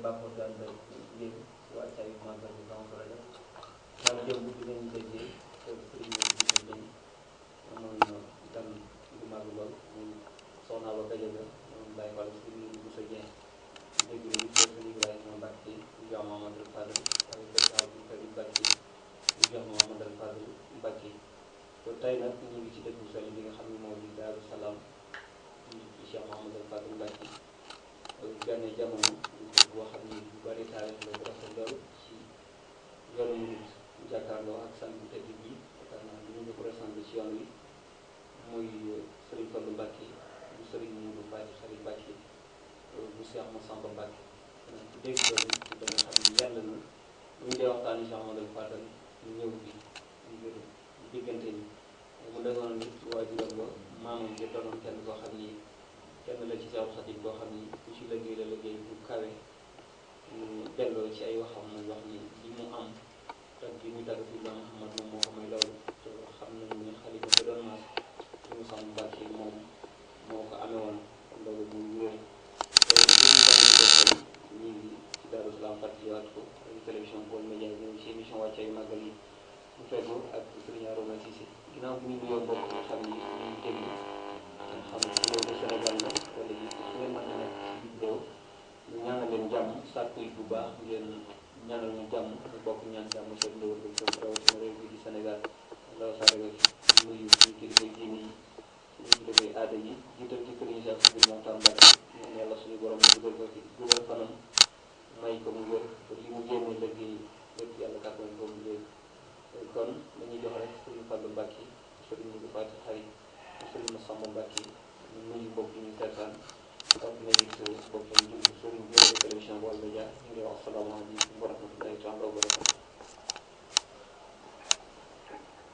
baaxoo daal la yéen wàccaayu màggal bi am solo la daal démb bi leen déggee te sëriñ bi gis nañ amoon na gan bu màgg lool muy soxna ba Gajaga moom Baye Fall sëriñ bi bu sa jeen dégg nañu ko sëriñ Ibrahima Mbacke bu Cheikh Mouhamadou Fadel ak sëriñ Abdou Karim Mbacke bu Cheikh Mouhamadou Fadel Mbacke kon tey nag ñu ngi ci dëkk bu sell bi nga xam ne moo di Daaru Salaam ci Cheikh Mouhamadou Fadel Mbacke gane jamono boo xam ni bu bëri taarix la bu rafet lool ci yoonu murit jàkkaarloo ak sant bu tedd bi yaakaar naa li ñu ko présenté ci yoon wi muy Serigne Fallou Mbacke bu Serigne Moudou Fati Xari Mbacke bu Cheikh Massamba Mbacke ku dégg loolu da nga xam ni yàlla na bu ñu dee waxtaani Cheikh Mouhamadou Fadel ñu ñëw bi ngir diggante ni mu dëggoon nit waajuram ba maamam ja doonoon kenn koo xam ni kenn la ci Seexul Xadiim boo xam ni ku ci liggéey la liggéey bu kawe mu delloo ci ay waxam muy wax ni li mu am tag bi muy tagg fi ba Muhammad moom moo ko may loolu te xam nañu ne xalifa ba doon maas li mu xam Mbàkke moom moo ko amee woon loolu muy wér ñu ngi ci Daaru Salaam fàttaliwaat ko ak télévision Baol Médias ñëw ci émission wàccaayu màggal yi bu fekkoo ak Serigne Arona Cissé ginnaaw bu ñu nuyoo mbokk nga xam ni ñu déglu xam nga loolu Sénégal la wala ñu fu ngeen mën a nekk ci biir réew ñu ñaanal leen jàmm sàkku yi bu baax ngeen ñaanal ñu jàmm ñu bokk ñaan jàmm seen ndawal ba foofu rawatina réew bi di Sénégal ndaw Sadaga nuyu suñu kilifa diine yi suñu kilifay aada yi jiital ci kër yi Cheikh Sidi Mokhtar Mbacke ñaan yàlla suñu borom dugal ko fi dugal fanam may ko mu wér ba li mu yéene liggéey lépp yàlla kàttan ko mu léegi kon dañuy jox rek Serigne Fallou Mbacke Serigne Moudou Fati Xari Serigne Massamba Mbacke ñu nuyu mbokk yi ñu seetaan ak léegi mbokk yi ñu Serigne bi rajo télévision Baol Médias ñu ngi wax asalaamaaleykum wa rahmatullahi taala wa barakatuh.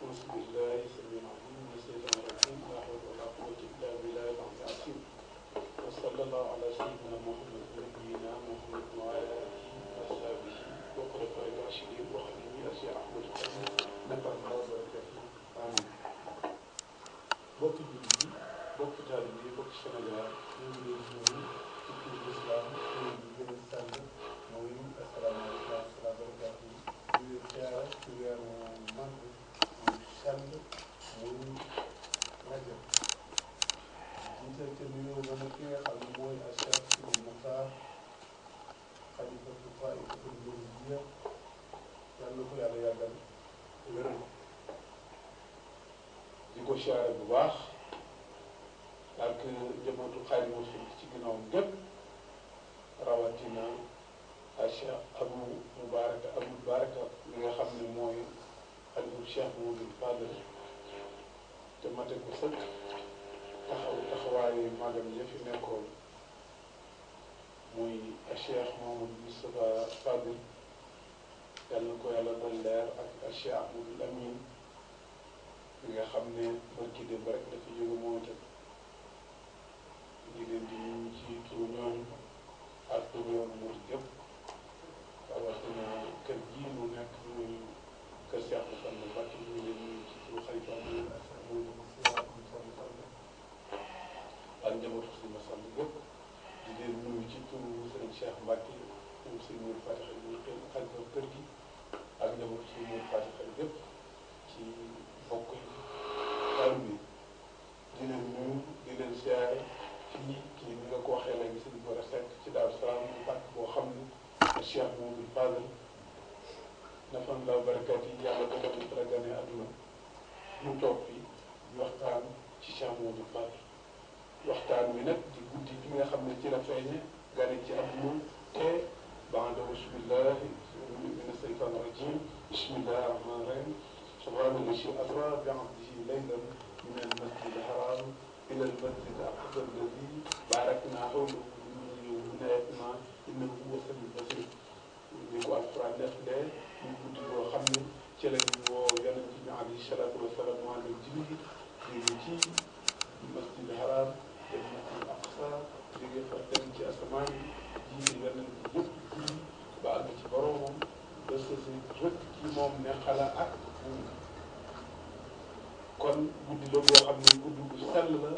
أعوذ بالله السميع العليم من الشيطان الرجيم لا حول ولا قوة إلا بالله العلي العظيم وصلى الله على سيدنا محمد نبينا محمد وعلى آله وصحبه وخلفائه الراشدين وخليفه الشيخ أحمد الخليل نفع الله وبركاته آمين. bokk jullit yi bokk taalibe yi bokk Sénégal ñu ngi leen di nuyu ci turu lislaam ñu ngi gën a sàll mooy asalaamaaleykum wa rahmatulah barakaatu di leen siyaare ci weeru màgg muy sell muy rajab jiital te nuyoo ba nag ki nga xam ne mooy Cheikh Sidi Mokhtar xalifatu taifatul muridiyya yàlla na ko yàlla yàggal wéral di ko siyaare bu baax ak njabootu Xaadimu Rasuul ci ginnaawam gépp rawatina Cheikh Abou Baraka mi nga xam ne mooy xalifu Cheikh Mouhamadou Fadel te mate ko sëkk taxawaayu magam ya fi nekkoon muy Cheikh Mouhamadou Moustapha Fadel yàlla na ko yàlla doon leer ak Cheikh Ahmadou Amin li nga xam ne barki démb rek dafa jóge moo itam ñu leen di nuyu ci turu ñooñu ak turu yoonu murid yëpp rawatina kër gii mu nekk muy kër Cheikh Massamba Mbacke ñu leen nuyu ci turu xalifa bi ak njabootu si Massamba yëpp di leen nuyu ci turu sëriñ Cheikh Mbacke moom si Mourou Fatick ñu xalifa kër gi ak njabootu si Mourou Fatick yëpp ci bokk yi taal bi di leen nuyu di leen siyaare fii kii ni nga ko waxee léegi si war a sekk ci Daaru Salaam mu pàkk boo xam ne Cheikh Mouhamadou Fadel nafan la barakat yi yàlla ko def la gane àdduna ñu toog fi di waxtaan ci Cheikh Mouhamadou Fadel waxtaan wi nag di guddi bi nga xam ne ci la feeñe gane ci àdduna te ba'da bismillahi mina shaytaani rajim bismillahi rahmaani rahim subhaana llazi asraa bi abdihi laylan min al-masjidi l-haraam ila al-masjidi l-aqsaa allazii baaraknaa hawlahu linuriyahu min aayaatinaa innahu huwa as-samii'ul basiir ni ko alquran defalee ñu guddi boo xam ne ci la ñu woo yonent bi alayhi salaatu wa salaam mu ànd ak Jibriil jóge ci masjid l-haraam dem masjid l-aqsaa jóge fa dem ci asamaan yi jiite yonent bi yëpp julli ba àgg ci boroomam ba sësi rëkk ci moom ne xala ak kon guddi la boo xam ne guddi bu sell la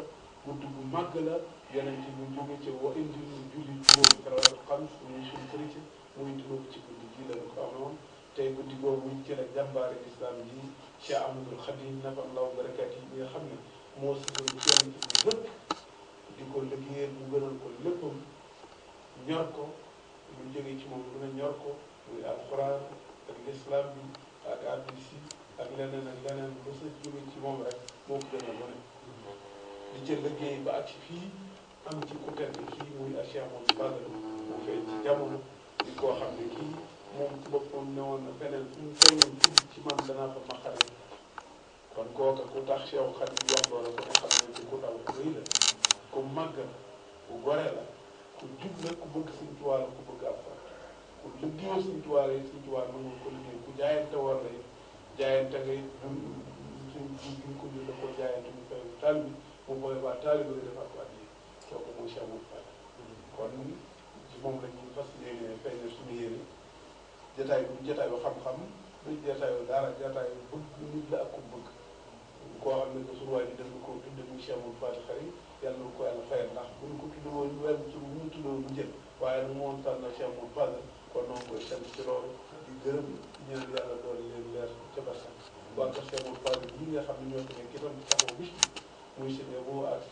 guddi bu màgg la yonent bi jóge ci wa indi julli juróom salawaatu xams muy suñu chrétien mu indi ko ci guddi gi la ko amoon tey guddi boobu ci la jàmbaari islam ji Cheikh Ahmadul Khadim nafallahu barakaat yi bi nga xam ne moo sësoon ci yonent bi lépp di ko liggéeyal mu gënal ko léppam ñor ko lu jóge ci moom lu ne ñor ko muy alxuraan ak l'islam bi ak hadiis yi ak leneen lu sa jóge ci moom rek moo ko gënal lu ne di ca liggéey ba ak ci fii am ci ku tedd kii muy Cheikh Ahmadou Fadal mu feeñ ci jamono di koo xam ne kii moom ci boppam ne woon na feneen fu mu feeñoon fii ci man danaa fa maqare kon kooka ku tax Cheikh Khadim wax loola ko ne xam ne ci ku daw rëy la ku màgg la ku gore la ku jub la ku bëgg Sëñ Tuubaa la ku bëgg Alxuraan ku liggéeyoo Sëñ Tuubaa la Sëñ Tuubaa nangu ko liggéey ku jaayante war la jaayante ngay suñ gi ko jël da ko jaayante mu fay taal bi mu booy waa taal bi nga defaat ko addi kooku mooy Cheikh Ahmadou Fadal kon ci moom la ñuy fas yéene feeñal suñu yéene jataay bu jataay bu xam-xam du jataay bu dara jataay bu bëgg nit la ak ku bëgg koo xam ne que suñu waay bi def ko tudde muy Cheikh Ahmadou Fadal xarit yàlla na ko yàlla fayal ndax bu ñu ko tudde woon wenn tur bu ñu tudde woon bu njëkk waaye nag moom tànn na Cheikh Ahmadou Fadal kon noonu koy sant ci loolu di gërëm ñaan yàlla doon leen leer ca barsa waa kër Cheikh Ahmadou Fadal yi nga xam ne ñoo fi nekk itam taxaw bis bi muy sëñ Abo ak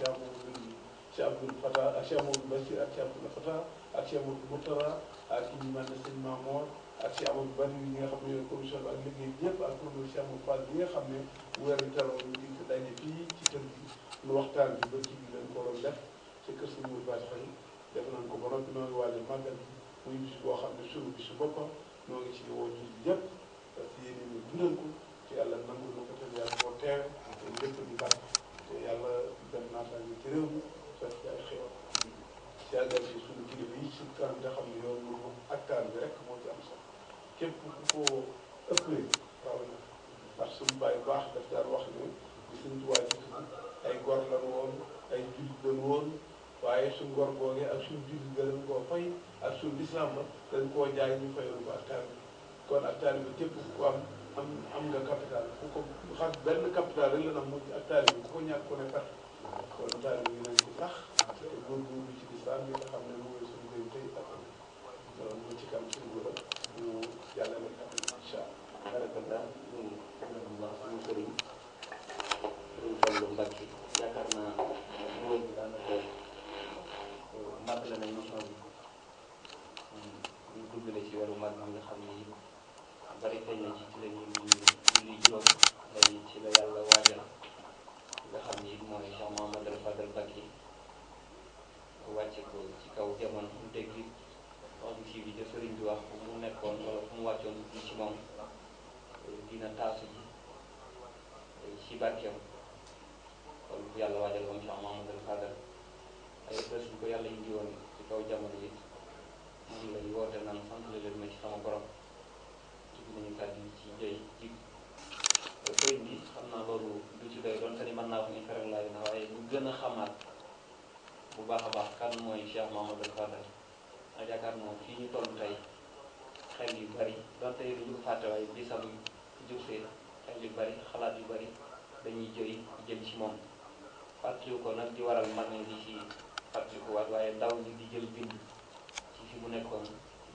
Cheikh Abdoul Fatah ak Cheikh Amadou Bassir ak Cheikh Abdoul Fatah ak Cheikh Amadou Moutara ak ñu mel ne sëñ Mamour ak Cheikh Amadou Bari yi nga xam ne ñooy commission bi ak liggéey bi yëpp ak kuréel Cheikh Amadou Fall bi nga xam ne weer wi teroo ñu ngi daje fii ci kër gi lu waxtaan bi ba ci bi lañ ko doon def ci kër sëñ Mourou Bati Xëy def nañ ko ba noppi noo ngi waajal màggal bi muy bis boo xam ne suñu bisu boppam noo ngi ci woo ci yëpp parce que yéen ñu dundal ko ci yàlla nangul na ko te yàlla boo teewe te lépp di baax te yàlla dem naataange ci réew mi fekk ay xew ci àggal si suñu kilifa yi ci kanam te xam ne yoonu aktaan bi rek moo ci am solo képp ku ko ëpplee raw na ndax suñu bàyyi baax daf daan wax ne di suñu tuwaay ci ay gor lan woon ay jullit lan woon waaye suñ gor googee ak suñ jullit ga dañ koo fay ak suñ lislaam ba dañ koo jaay ñu fayoon ko ak taalibe kon ak taalibe képp ku ko am nga capital ku ko xam benn capital rek la na mu ak taalibe ku ko ñàkk ko ne perte kon taalibe yi nañ ci sax te góorgóorlu ci lislaam bi nga xam ne mooy suñu réew tey ak loolu mu ci kam suñu góor ñu jàllale ak incha allah barakallah ñu gërëm bu baax suñu sëriñ Fallu Mbàkke yaakaar naa mooy bi daanaka màgg la na émission bi ñu duggale ci weeru màgg bi nga xam ne yi bari feeñ na ci la ñuy julli juróom tey ci la yàlla waajal nga xam ni mooy Cheikh Mouhamadou Fadal Mbàkke wàcce ko ci kaw jamono mu dégg wax bi de sëriñ bi wax fu mu nekkoon wala fu mu wàccoon bi ci moom dina taasu ji ci barkeem kon bu yàlla waajal moom Cheikh Mouhamadou Fadal ay bés bu ko yàlla indi woon ci kaw jamono yi moom lay woote naan sant leen ma ci sama borom jig nañu kàddu yi ci jëy jig sëriñ bi xam naa loolu du ci doy doon te ni mën naa wax ni feral laay na waaye ñu gën a xamaat bu baax a baax kan mooy Cheikh Mouhamadou Fadal ak yaakaar naa fii ñu toll tey xel yu bari donte lu ñu fàtte waaye bisam jubsee xel yu bari xalaat yu bari dañuy jëy jëm ci moom fàttaliku ko nag di waral mag ñi di ci fàttaliku waat waaye ndaw ñi di jël bind ci fi mu nekkoon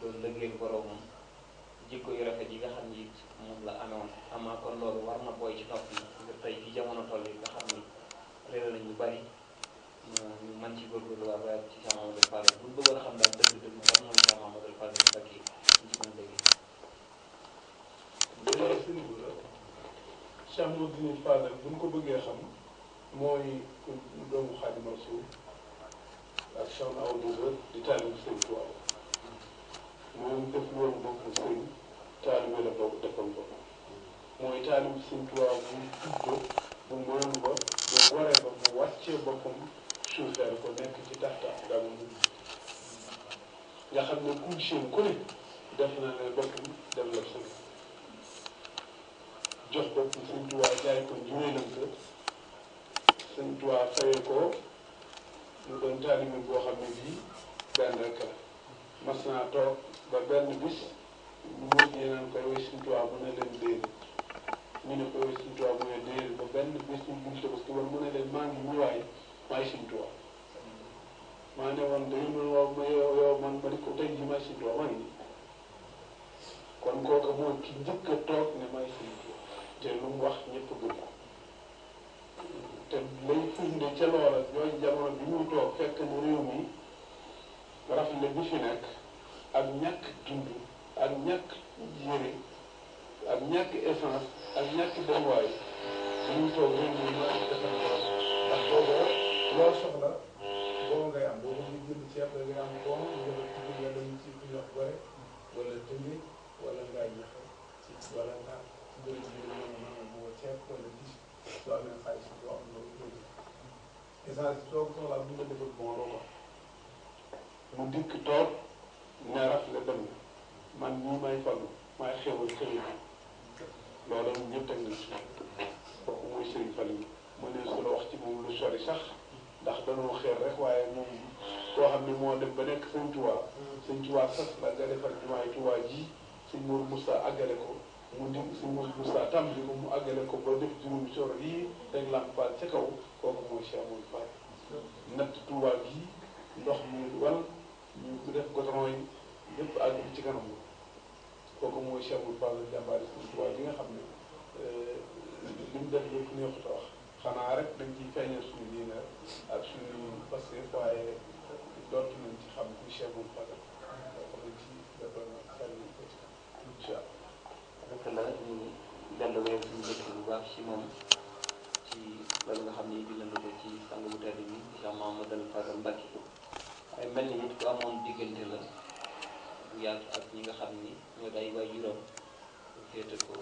doon lëggéeyal boroomam jikko yu rafet yi nga xam ni moom la amoon amaa kon loolu war na booy ci nopp yi ngir tey fi jamono toll yi nga xam ni réer nañ ñu bari ñu mën ci góorgóorlu waa waaye ci Cheikh Mouhamadou Fadal bu ñu bëggoon a xam daal dëgg-dëgg kan mooy Cheikh Mouhamadou Fadal Mbàkke ñu ci mën a dégg. jërëjëf sëñ bi Cheikh Mouhamadou Fadal bu ñu ko bëggee xam mooy doomu Xaadimu Rasuul ak Soxna Awa Bousso di taalibu Sëñ Tuubaa moom def loolu bokk sëñ taalibe la bokk defal ko mooy taalibu Sëñ Tuubaa bu juddoo bu maanu ba bu waree ba bu wàccee boppam suufeel ko nekk ci taxta daa mu nga xam ne ku seen ku ne def na ne boppam dem la sëñ jox boppam Sëñ Tuubaa jaay ko njuweelam ko Sëñ Tuubaa fayee ko mu doon taalibe boo xam ne bii benn rek la mas naa toog ba benn bis mu mujjee naan koy way Sëñ Tuubaa mu ne leen déedéet ñu ne koy way Sëñ Tuubaa mu ne déedéet ba benn bis ñu bul tabaski wala mu ne leen maa ngi ñëwaay maay Sëñ Tuubaa ki njëkk a toog ne may Sëriñ Tuubaa te lu mu wax ñëpp gëm ko te lay firnde ca loola jooju jamono bi muy toog fekk ne réew mi rafle bi fi nekk ak ñàkk dund ak ñàkk yére ak ñàkk essence ak ñàkk demuwaay bi muy toog réew mi ma defal ko ndax booba loo soxla boo ngay am boo ko jënd ceeb da ngay am bon wala tugg nga dem ci fi wax gore wala tënge wala ngaay ñaxe wala nga ci bëri bi mën boo ceeb wala dis soo amee xaalis doo am loolu koy essence soo ko soxlaa bu nga defal bon doo ko mu dikk toog ne rafle dem man ñii may fallu maay xewal xewal loolu ñëpp teg nañ ci kooku mooy Serigne Fallou mu ne su la wax ci moom lu sori sax ndax dañoo xeer rek waaye moom koo xam ne moo dem ba nekk Sëñ Tuubaa Sëñ Tuubaa sas la nga defar jumaay Tuubaa ji Sëñ Mourou Moussa àggale ko mu di Sëñ Mourou Moussa tàmbali ko mu àggale ko ba def juróomi soro yii teg lamp Fall ca kaw kooku mooy Cheikh Mourou Fall natt Tuubaa gi ndox mi wal ñu def goudron yi yëpp àgg ci kanam kooku mooy Cheikh Mourou Fall jàmbaari Sëñ Tuubaa gi nga xam ne li mu def lépp neexut a wax xanaa rek dañ ciy feeñal suñu diine ak suñu passé waaye dootu nañ ci xam kuy Cheikh Mourou Fall xam nañ ci defoon sànni ko ci incha allah. rek la ñu dellu wéyal suñu dëkk bu baax ci moom ci loolu nga xam ne bind na ko ci sang bu tedd bi Cheikh Mouhamadoul Fadal Mbacké waaye mel ni nit ku amoon diggante la bu yaatu ak ñi nga xam ni ñoo day waajuram féete ko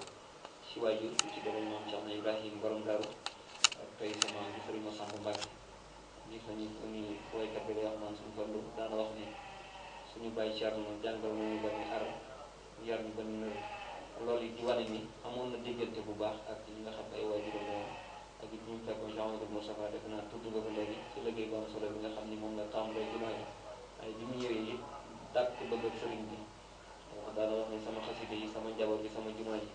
ci waajur ci doon moom Cheikh Ibrahima borom Daaru ak tey sama bi Sëriñ Massamba Mbacké gis nañu ni woykat bi day wax naan suñu Fallu daana wax ne suñu bàyyi Cerno jàngal nañu ba ni ar yar ñu ba ni nëw loolu it di wane ni amoon na diggante bu baax ak ñi nga xam ne ay waajuram la woon ak it ñu fekkoon Cheikh Amadou Moustapha def naa tudd nga ko léegi ci liggéey bu am solo bi nga xam ni moom la tàmbalee jumaa ji waaye bi mu ñëwee it dàkk bëgg ak sëriñ bi daana wax ne sama xasida yi sama njaboot bi sama jumaa ji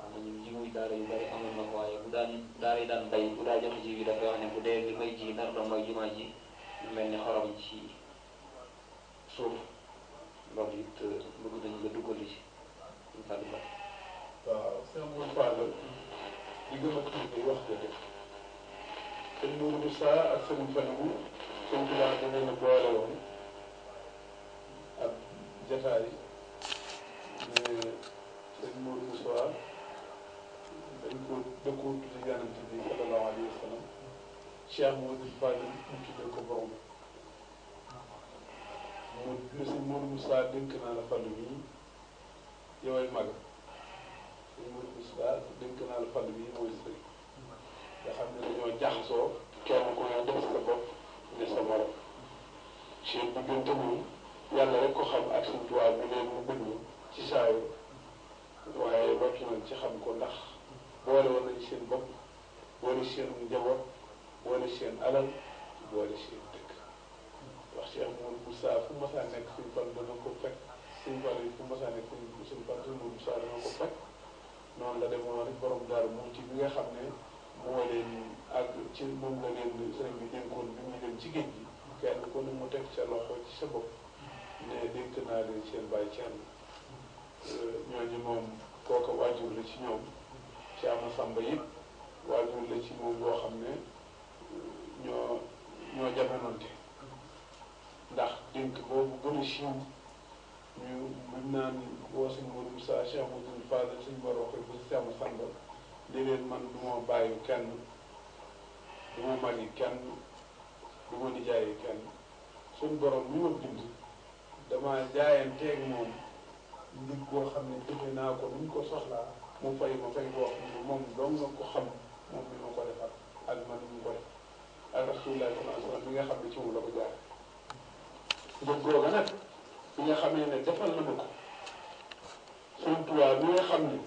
xam nañu jiwu daara yu bari amoon na ko waaye bu daan daara yi daan bay bu daa joxe ji bi dafay wax ne bu dee li may ji nar doon mooy jumaa ji lu mel ni xorom ci suuf loolu it bëgg nañu nga duggali ci ñu fàllu ba waaw Cheikh Mourou Fall li gën a tuuti wax nga def Sëñ Mourou Moussa ak Sëñ Fallou Sëñ Tuubaa da leen a boole woon ak jataay mais Sëñ Mourou Moussa dañ ko dëkkoo tuddi Yonent bi sallallahu alayhi wa sallam Cheikh Mourou Fall mu tuddee ko borom mu ne Sëñ Mourou Moussa dénk naa la Fallu bi yow ay mag Sëñ Mourou Moussa dénk naa la Fallu bi mooy sëriñ nga xam ne dañoo jaxasoo kenn ku ne def sa bopp ne sa morom seen diggante moom yàlla rek ko xam ak Sëñ Tuubaa bu leen mu bëgg ci saayu waaye lottu nañ ci xam ko ndax boole woon nañ seen bopp boole seen njaboot boole seen alal boole seen dëkk wax Cheikh Mourou Moussa fu masaa nekk Sëñ Fallu dana ko fekk Sëñ Fallu yi fu masaa nekk Sëñ Fallu Sëñ Mourou Moussa dana ko fekk noonu la demoon rek borom Daaru Muxti bi nga xam ne moo leen ak ci moom la leen sëriñ bi dénkoon bi muy dem ci géej gi kenn ku ne mu teg sa loxo ci sa bopp ne dénk naa leen seen bàyyi Cerno ñooñu moom kooka waajur la ci ñoom ci Masamba yëpp waajur la ci moom boo xam ne ñoo jamononte ndax dénk boobu gën a siiw ñu buñ naan woo Sëñ Mourou Moussa Cheikh Mourou Fall suñ boroxe bu si Masamba li leen man du ma bàyyi kenn du ma magi kenn du ma nijaayi kenn suñ borom mi ma bind dama jaayanteeg moom ndig boo xam ne jëfe naa ko ni ñu ko soxlaa mu fay ma fay boo xam ne moom dong nga ko xam moom mi ma ko defal ak man mi ko def ak Rasulullah sallallahu alayhi wa sallam mi nga xam ne ci moom la ko jaar njëg googa nag bi nga xamee ne defal na ma ko Sëñ Tuubaa bi nga xam ne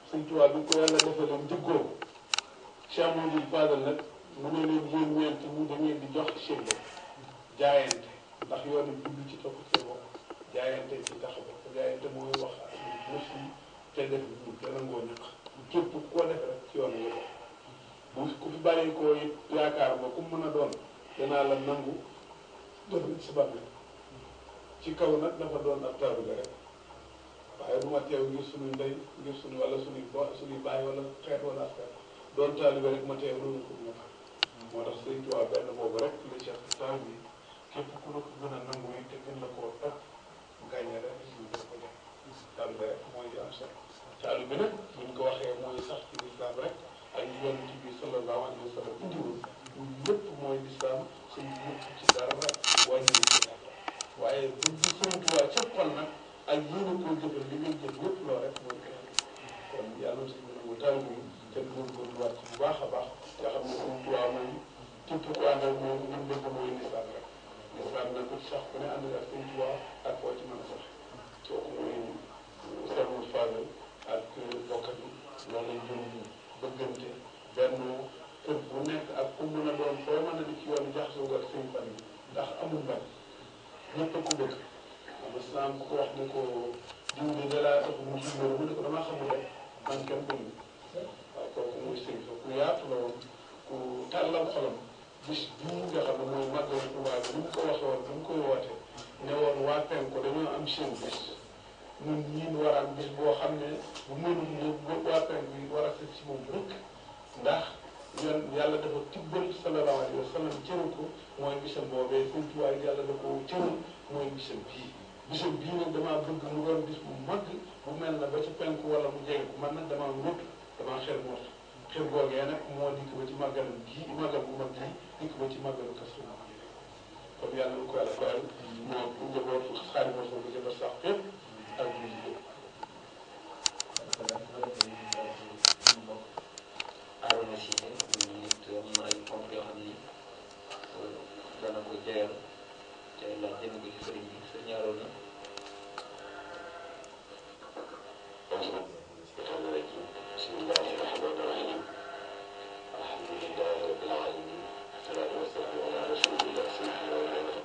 Sëñ Tuubaa bi ko yàlla defalee njëggoo Cheikh Mouhamadoul Fadal nag mu ne leen yéen ñeent ñi da ngeen di jox seen bopp jaayante ndax yoon bi jublu ci topp seen bopp jaayante ci tax bopp jaayante mooy wax ak nit ñi te def ñu te nangoo ñaq képp ku ko def rek ci yoon nga bu ku fi bàyyi koo it yaakaar ma ku mën a doon danaa la nangu doon ci bàmmeel ci kaw nag dafa doon ab taaru ga rek waaye du ma teew ngir suñuy ndey ngir suñu wala suñuy baay wala xeet wala askan doon taalibe rek ma teew loolu ko ma moo tax Sëriñ Tuubaa benn boobu rek la Cheikh taal bi képp ku la ko gën a nangu yi te gën la koo topp gàññe rek ñu def ko def taalibe rek mooy am solo taalibe nag buñ ko waxee mooy sax ci lislaam rek ak yonent bi sallallahu alayhi wa sallam indiwul lépp mooy lislaam suñ lépp ci dara wàññiwul ci dara waaye buñ di Sëriñ Tuubaa ca xol nag ak yéene koo jëfal li ngay jëf lépp loo rek mooy kenn kon yàlla si ñu nangu taalibe yi te góorgóorluwaat ci bu baax a baax nga xam ne Sëriñ Tuubaa moom képp ku ànd ak moom li mu bëgg mooy lislaam rek lislaam nag ku ci sax ku ne ànd ak Sëriñ Tuubaa ak foo ci mën a sax kooku mooy Sëriñ Fallou ak bokkat yi loolu lañ doon bëggante benn kër bu nekk ak ku mën a doon foo mën a di ci yoon jaxasoo ak Sëriñ Fallou ndax amul mel ñëpp a ko bëgg islam bu ko wax ne ko jiw bi da laa ëpp mu jiw mu ne ko damaa xamul rek man kenn bëgg waaw kooku mooy sëriñ fa ku yaatu la woon ku tàllal xolam bis bii nga xam ne mooy màggal Tuubaa bi ni mu ko waxee woon bi mu koy wootee ne woon waa penku dañoo am seen bis ñun ñii war a am bis boo xam ne bu mënul ñëpp waa penku yi war a seet si moom rek ndax yoon yàlla dafa tibbal sallallahu alayhi wa sallam cëru ko mooy bisam boobee Sëriñ Tuubaa yàlla da ko cëru mooy bisam bii nag damaa bëgg mu doon bis bu mag bu mel na ba ci penku wala mu jege ko man nag damaa wut damaa xel mot xel googee nag moo dikk ba ci màggalam gii màggal bu mag gii dikk ba ci màggalu Kazu Rajab kon yàlla na ko yàlla fayal moo njaboot Xaadimu Rasuul bu jëmbat sax fépp ak jullit yëpp. Arouna Cissé nit am na ay ponk yoo xam ni dana ko jeyal te laaj jëme ko ci sëriñ bi sëriñ Arouna. bismillahi rahmani rahim alhamdulillahi rabbil alamin salaatu wasalaamu ala rasulillah sayyidina wa mawlana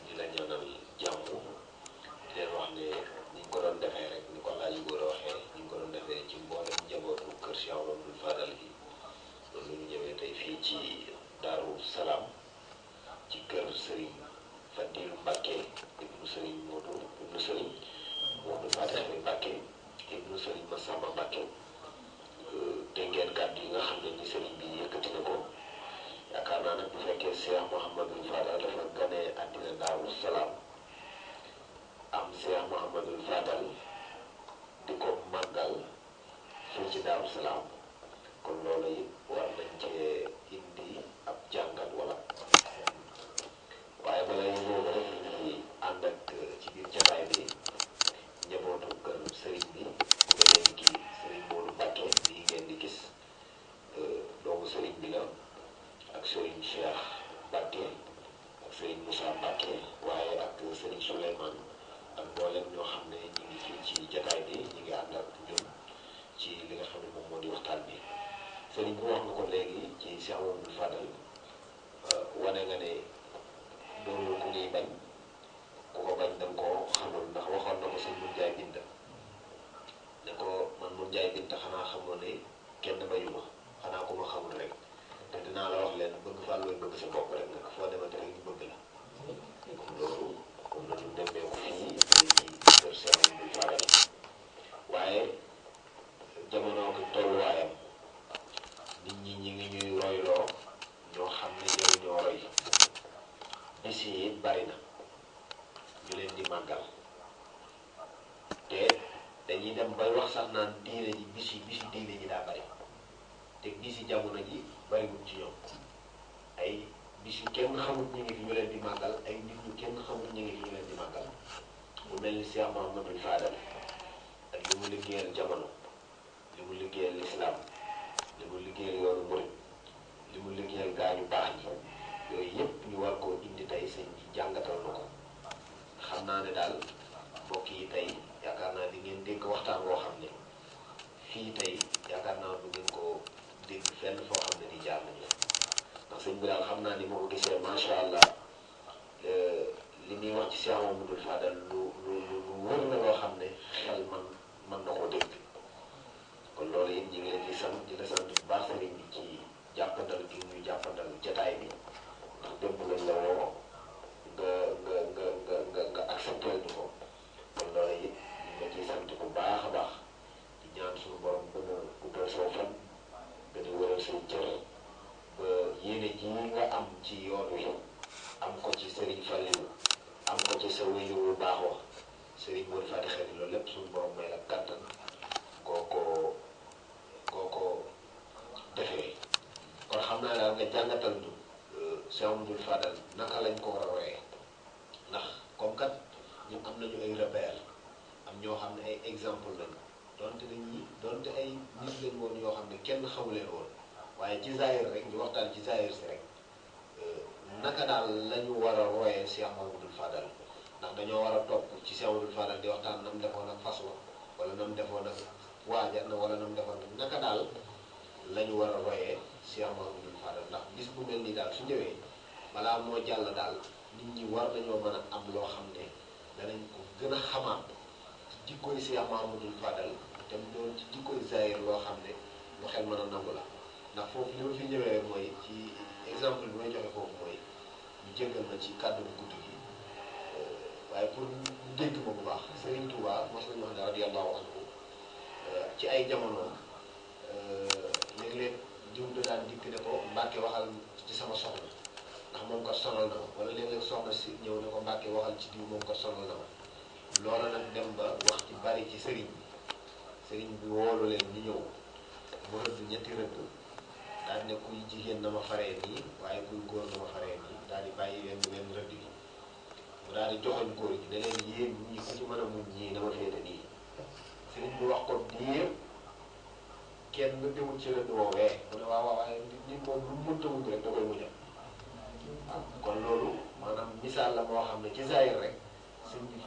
di la ñaanal jàmm di leen wax ne ni ñu ko doon defee rek ni ko laaj góor a waxee ni ñu ko doon defee ci mboolem njabootu kër Cheikh Mamadou Fadal gi loolu ñu ñëwee tey fii ci Daaru Salaam ci kër Serigne Fadil Mbacke ibnu Serigne Modou ibnu Serigne Modou Fadal Mbacke ibnu Serigne Massamba Mbacke dégg ngeen kàddu yi nga xam ne ni Serigne bi yëkkati na ko yaakaar naa nag bu fekkee Cheikh Mouhamadou Fadal dafa ganee àddina Daaru Salaam am Cheikh Mouhamadou Fadal di ko màggal fii ci Daaru Salaam kon loolu it war nañ cee indi ab jàngat wala waaye balaa ñu ñëw rek ñu ngi ànd ak ci biir jataay bi njabootu kër sëriñ bi ku ko leen kii sëriñ Modou Mbacke bii ngeen di gis doomu sëriñ bi la ak sëriñ Cheikh Mbacke ak sëriñ Moussa Mbacke waaye ak sëriñ Souleymane ak mboolem ñoo xam ne ñu ngi fii ci jataay bi ñu ngi ànd ak ñun ci li nga xam ne moom moo di waxtaan bi sëriñ bi wax nga ko léegi ci Cheikh Mamadou Fadal wane nga ne doonul ku ñuy bañ ku ko bañ danga koo xamul ndax waxoon na ko sëñ Mun Jaay Binta ne ko man Mun Jaay Binta xanaa xamoo ne kenn bañu ma xanaa ku ma xamul rek te dinaa la wax leen bëgg Fall looy bëgg sa bopp rek nag foo demante rek ñu bëgg la comme loolu comme la ñu demee ko fii ci kër Cheikh Mamadou Fadal waaye jamono ko tolluwaayam nit ñi ñi ngi ñuy royloo ñoo xam ne ñoo roy bis yi bari na ñu leen di màggal te dañuy dem bay wax sax naan diine ji bisi diine ji daa bari te bisi jamono ji bariwul ci ñoom ay bis yu kenn xamul ñu ngi fi ñu leen di màggal ay nit ñu kenn xamul ñu ngi fi ñu leen di màggal mu mel ni Cheikh Mouhamadou Fadal ak li mu liggéeyal jamono li mu liggéeyal lislaam li mu liggéeyal yoonu murit li mu liggéeyal gaañu baax ñi yooyu yëpp ñu war koo indi tey sëñ bi jàngatal na ko xam naa ne daal mbokk yi tey yaakaar naa di ngeen dégg waxtaan boo xam ne fii tey yaakaar naa du ngeen ko dégg fenn foo xam ne di jaar nañu ndax sëñ bi daal xam naa ni moo ko gisee macha allah li muy wax ci Cheikh Mamadou Fadal lu wër la loo xam ne xel man mën na koo dégg kon loolu it ñu ngi leen di sant di la sant bu baax sëriñ bi ci jàppandal gi ñu jàppandal jataay bi ndax démb lañ la woo nga accepté ñu ko kon loolu it ñu ngi la ciy sant bu baax a baax di ñaan suñu borom gën a guddal soo fan gën a wéral say cër ba yéene ji nga am ci yoon wi am ko ci Serigne Fallou am ko ci sa wéyu bu baax wax Serigne Modou Fati Xari loolu lépp suñu borom may la kàttan koo ko defee kon xam naa daal nga jàngatal ñu Cheikh Amadou Fadal naka lañ ko war a royee ndax comme kat ñun am nañu ay repère am ñoo xam ne ay exemple lañu donte ay nit lañ woon yoo xam ne kenn xamuleen woon waaye ci zaahir rek ñu waxtaan ci zaahir si rek naka daal lañu war a royee Cheikh Amadou Fadal ndax dañoo war a topp ci Cheikh Amadou Fadal di waxtaan nam defoon ak fas wa wala nam defoon ak waaja na wala nam defoon ak naka daal lañu war a royee Cheikh Amadou Fadal ndax bis bu mel nii daal su ñëwee balaa moo jàll daal nit ñi war nañoo mën a am loo xam ne danañ ko gën a xamaat ci jikkoy Cheikh Amadou Fadal te doon ci jikkoy zaahir loo xam ne lu xel mën a nangu la ndax foofu li ma fi ñëwee rek mooy ci exemple bi may joxe foofu mooy ñu jéggal na ci kàddu bu gudd gi waaye pour ñu dégg ma bu baax Serigne Touba mos nañu wax ne radiyallahu anhu ci ay jamonoom léeg-léeg diw da daan dikk ne ko Mbàkke waxal ci sama soxna ndax moom kat sonal na ma wala léeg-léeg soxna si ñëw ne ko Mbàkke waxal ci diw moom kat sonal na ma loola nag dem ba wax ci bari ci sëriñ bi woolu leen ñu ñëw mu rëdd ñetti rëdd daal ne kuy jigéen na ma faree nii waaye kuy góor na ma faree nii daal di bàyyi leen rëdd bi mu daal di joxoñ góor gi ne leen yéen ñii ku ci mën a muñ ñii na ma féete nii sëriñ bi wax ko diir kenn demul ci rëdd woowee mu ne waaw waaye nit moom lu mu mënta muñ rek da koy muñal waaw kon loolu maanaam misaal la moo xam ne ci zaahir rek sëñ bi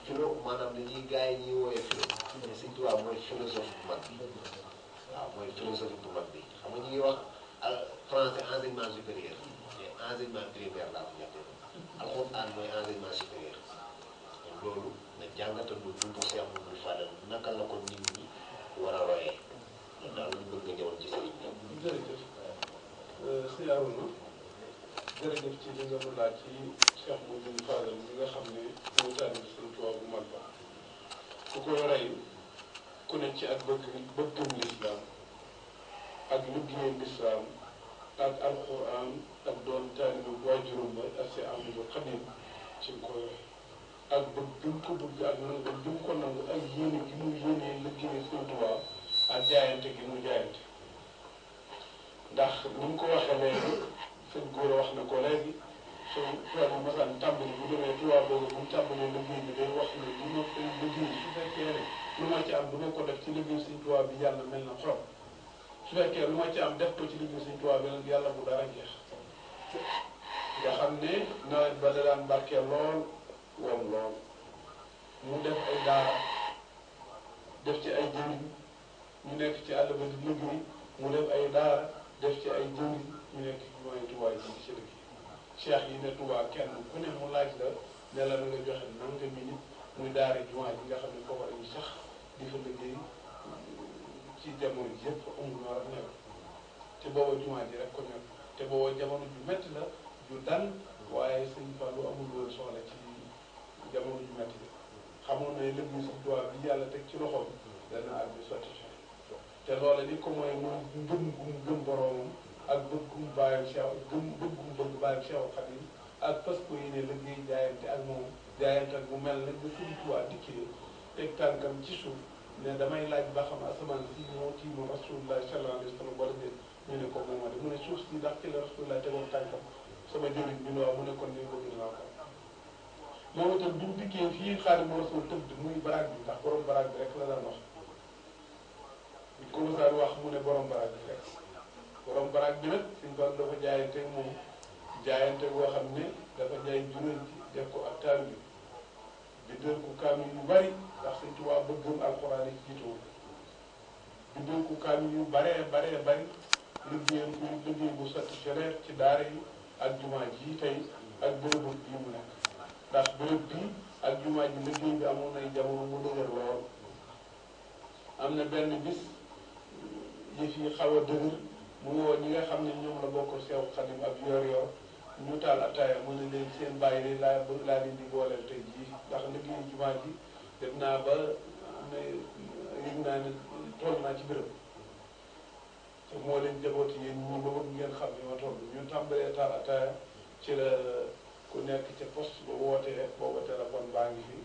maanaam dañuy gars yi ñuy woowee philo mais sëñ Tuubaa mooy philosophe bu mag bi waaw mooy philosophe bu mag bi xam nga ñu ngi wax français enseignement supérieur mais enseignement primaire laa ko jàppee alxuraan mooy enseignement supérieur loolu nga jàngatal lu dund Cheikh Amadou Fadal naka la ko nit ñi war a royee loolu daal lañ bëgg nga ñëwoon ci sëriñ bi. jërëjëf sëñ Arouna jërëjëf ci li nga ma laaj ci Cheikh Amadou Fadal mi nga xam ne mooy taalibe Sëriñ Tuubaa bu mag ba ku ko rey ku ne ci ak bëggam lislaam ak liggéeyam lislaam ak alquran ak doon taalibe bu waajuram ba ak Cheikh Ahmadou Khadim ci nga koy rey ak bëgg gi mu ko bëgg ak nangu gi mu ko nangu ak yéene gi mu yéenee liggéeyal Sëriñ Tuubaa ak jaayante gi mu jaayante ndax ni mu ko waxee léegi sëñ góor wax na ko léegi soo tubaab bi masaan tàmbali bu demee tubaab boobu bu mu tàmbalee liggéey bi day wax ne lu ma fay liggéey su fekkee ne lu ma ci am du ma ko def ci liggéey sëñ tubaab bi yàlla mel na xorom su fekkee lu ma ci am def ko ci liggéey sëñ tubaab bi nag yàlla bu dara jeex nga xam ne nawet ba da daan barkee lool wom lool mu def ay daara def ci ay jëriñ ñu nekk ci àll ba di liggéey mu def ay daara def ci ay jëriñ ñu nekk ci mooy tubaab yi ci liggéey cheikh yi ne Touba kenn ku ne mu laaj la ne la na nga joxe nangami nit muy daara jumaa ji nga xam ne foofu lañu sax di fa liggéey ci jamono ji yëpp amul noor ak nawet te booba jumaa ji rek ko nekk te booba jamono ju métti la ju dal waaye sëñ Fallou amul woon soxla ci jamono ju métti la xamoon ne liggéey si Touba bi yàlla teg ci loxoom dana ak bi sotti te loola li ko mooy moom ngëm gum gëm boroomam ak bëggum bàyyam Cheikh bëggum bëgg bàyyam Cheikh Khadim ak parce que yi ne liggéey jaayante ak moom jaayante ak mu mel nag ba Sëriñ Tuubaa dikkee teg tànkam ci suuf ne damay laaj ba xam asamaan si moo kii moom Rasulullah sallallahu alayhi wa sallam wala déet ñu ne ko moom de mu ne suuf si ndax ci la Rasulullah tegoon tànkam sama jëriñ bi waaw mu ne kon ni bëgg naa ko moom itam bi mu dikkee fii Xaadimu Rasuul tëdd muy baraag bi ndax borom baraag bi rek la daan wax ñu ko mosaan wax mu ne borom baraag bi rek borom baraag bi nag suñ ko dafa jaayante moom jaayante boo xam ne dafa jaay juróom ci def ko ak taal bi bindal ko kaamil yu bari ndax Sëñ Tuubaa bëggam alxuraan yi jiitoo bindal ko kaamil yu bari liggéeyal ko liggéey bu sotti ci ci daara yi ak jumaa ji tey ak bërëb bii mu nekk ndax bërëb bii ak jumaa ji liggéey bi amoon nay jamono mu dëgër lool am na benn bis yëf yi xaw a dëgër mu woo ñi nga xam ne ñoom la bokk Seex Xadim ab yor-yor ñu taal ataaya mu ne leen seen bàyyi de laa leen di booleel tey jii ndax liggéey jumaa ji dem naa ba am na yëg naa ne toll naa ci bërëb te moo leen jabooti yéen ñi ba bëgg ngeen xam ne ma toll ñu tàmbalee taal ataaya ci la ku nekk ca poste ba wootee booba téléphone baa ngi fi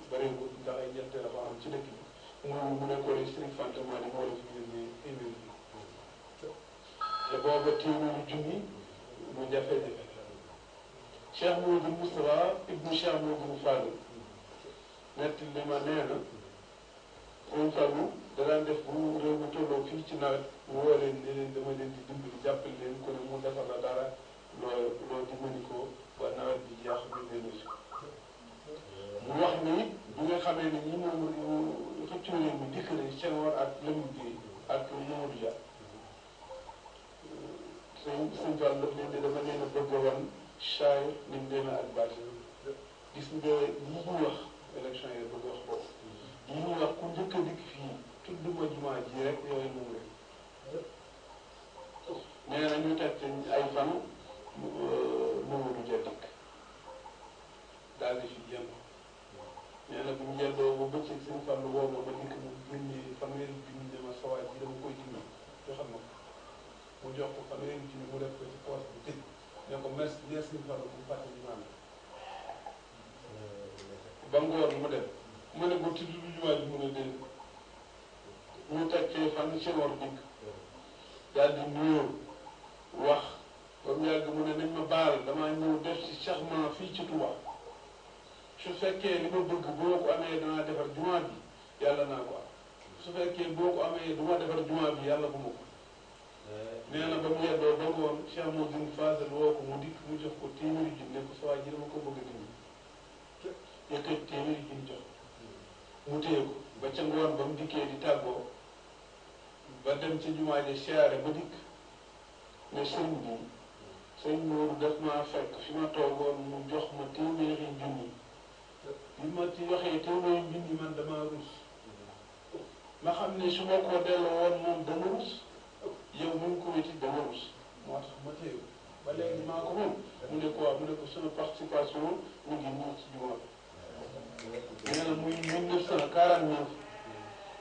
bëriwul ndax ay ñetti téléphone am ci dëkk bi mu nekkoon Serigne Fanta Madi moo la fi yónnee email bi te booba téeméeri junni mu jafe-jafe Cheikh Mouhamadou Moustapha ibnu Cheikh Mouhamadou Fadel nett li ma nee na Serigne Fallou da daan def bu réew mi tolloo fii ci nawet mu woo leen ne leen dama leen di dimbali jàppale leen ku ne mu defal la dara loo dimbali ko ba nawet bi jeex bi leen mu wax ni bi nga xamee ne ñi moom xëccu leen bi dikk nañ Senghor ak Lamine Gueye ak Mamadou Dia sëñ Fall daf leen di dama leen a bëgg a wan chair ni mu demee ak bâti gis nga yi ñuy wax élection yi bëgg wax boobu yi ñuy wax ku njëkk a dikk fii tudduma jumaa ji rek yooyu moom rek nee na ñu teg ay fan Mamadou Dia dikk daal di fi jënd nee na bu ñu jëndoo ba bëccëg sëñ Fall woo ma dikk mu génnee fanweeri junni ne ma sawaay ji dama koy dindi joxal ma ko mu jox ko fanweeri junni mu def ko ci poos bi tëj ne ko merci bien sëñ Fall bu fàtte ñu naan ba ngoor mu dem mu ne ko tudd jumaa ji mu ne dégg ñu tekkee fan Senghor dikk daal di nuyoo wax ba mu yàgg mu ne nañ ma baal damaa ñëw def ci changement fii ci Touba su fekkee li ma bëgg boo ko amee danaa defar jumaa bi yàlla naa ko am su fekkee boo ko amee du ma defar jumaa bi yàlla bu ma ko nee na ba mu yeddoo ba ngoon Cheikh Mouhamadou Fadel woo ko mu dikk mu jox ko téeméeri junni ne ko sa waa ji dama ko bëgg a dindi yëkkati téeméeri junni jox mu téye ko ba ca ngoon ba mu dikkee di tàggoo ba dem ca jumaa ji siyaare ba dikk ne sëñ bi sëñ Moodu daf maa fekk fi ma toogoon mu jox ma téeméeri junni bi ma ci waxee téeméeri junni man dama rus ma xam ne su ma ko delloo woon moom dama rus yow mu ngi ko wéti dama rus moo tax ma téye ba léegi maa ko moom mu ne ko waaw mu ne ko sama participation mu ngi nii ci jumaa bi nee na muy 1949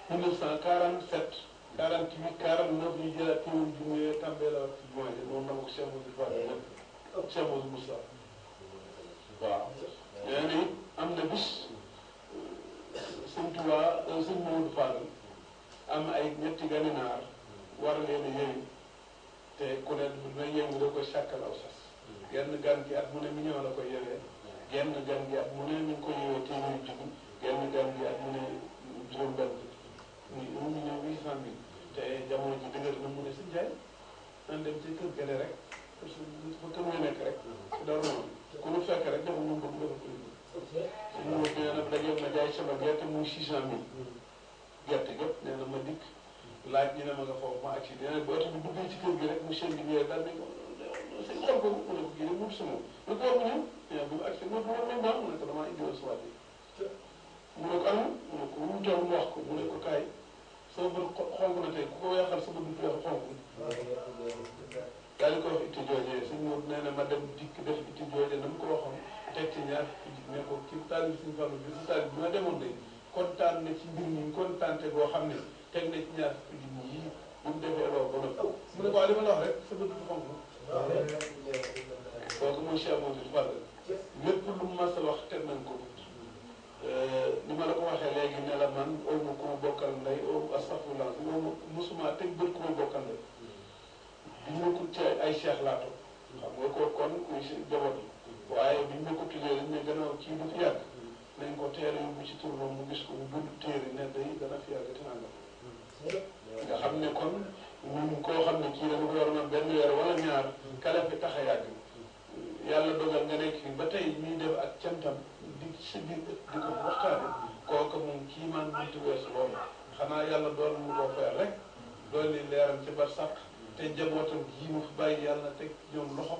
1947 48 49 ñu jëlaat téeméeri junni tàmbee la wax ci jumaa ji moom la ma ko Cheikh Mouhamadou Fadel ak Cheikh Mouhamadou Moussa waaw nee na it am na bis sëñ Tuubaa sëñ Mouhamadou Fadel am ay ñetti gani naar war leen a yeewi te ku ne na yeewu da koy sàkkal aw sas genn gan gi at mu ne million la koy yewee genn gan gi at mu ne ñu ngi ko yewee téeméeri junni genn gan gi at mu ne juróom-benn muy 1,8 million te jamono ji dëgër na mu ne si njaay nan dem ci kër gale rek parce que fa kër nga nekk rek si dara noonu ku ñu fekk rek dafa mun bëgg dafa koy si mu nee na dajeeg ma jaay sama gerte muy 600 000 gerte gépp nee na ma dikk laaj ñu ne ma nga foofu ma agsi nee na ba oto bi duggee ci kër gi rek monsieur Ndiaye daal di ko sëñ xool ko mu ne ko kii de mu sama lu ko wax ñëw mais bu mu agsi mu ne ko mu ne ko damaa indiwoon soit bi mu ne ko am mu ne ko mu toog mu wax ko mu ne ko kaay sama bët xonk na tey ku ko weexal sama bët weex xonk daal di ko wax itti joojee suñ mo nee na ma dem dikk def itti joojee na mu ko waxoon teg ci ñaar fukki ne ko kii taal bi suñu Fallu bi su taal bi ma demoon de kontaan na ci mbir mi kontaante boo xam ne teg na ci ñaar fukki junni yii bu mu defee loolu ba noppi mu ne ko waaw li ma la wax rek sa bët bu xonk kooku mooy Cheikh Mouhamadou Fadel lépp lu mu mas a wax teg nañ ko ni ma la ko waxee léegi ne la man omu ku ma bokkal ndey omu astafurlah omu musuma teg bët ku ma bokkal ndey bi ñu ko ci ay cheikh laato xam nga ko kon muy si jaboot yi waaye bi ñu ko tuddee dañ ne gannaaw kii du fi yàgg nañ ko teel a yóbbu ci turam mu gis ko mu bind téere ne day dana fi yàgg te nangam nga xam ne kon ñun koo xam ne kii dafa ko war a mën benn weer wala ñaar kala fi tax a yàgg yàlla dogal nga nekk fi ba tey ñuy def ak cantam di si biir di ko waxtaane kooku moom kii man mënti weesu loolu xanaa yàlla doon mu ko feer rek doon li leeram ci bar sàq te njabootam gii mu fi bàyyi yàlla teg ñoom loxo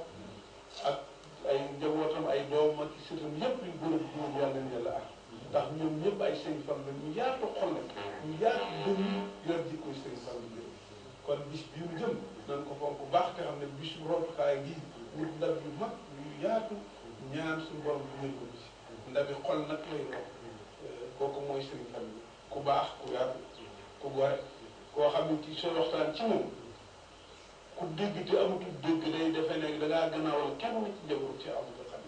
ak ay njabootam ay doom ak sëtam yépp yu gën a góor yàlla leen yàlla ar ndax ñoom ñëpp ay sëñ fan la ñu yaatu xol la ñu yaatu dënn yor jikkoy sëñ fan la kon bis bi mu jëm nañ ko fonk bu baax te xam ne bisu rotukaay gi wut ndab yu mag yu yaatu ñaan suñu borom bu ngeen ko bis ndabi xol nag lay doon kooku mooy sëñ fan bi ku baax ku yaatu ku gore koo xam ne ci sooy waxtaan ci moom ku dégg te amatul dégg day defee ne da ngaa gannaawal kenn ci njaboot ci amatul xam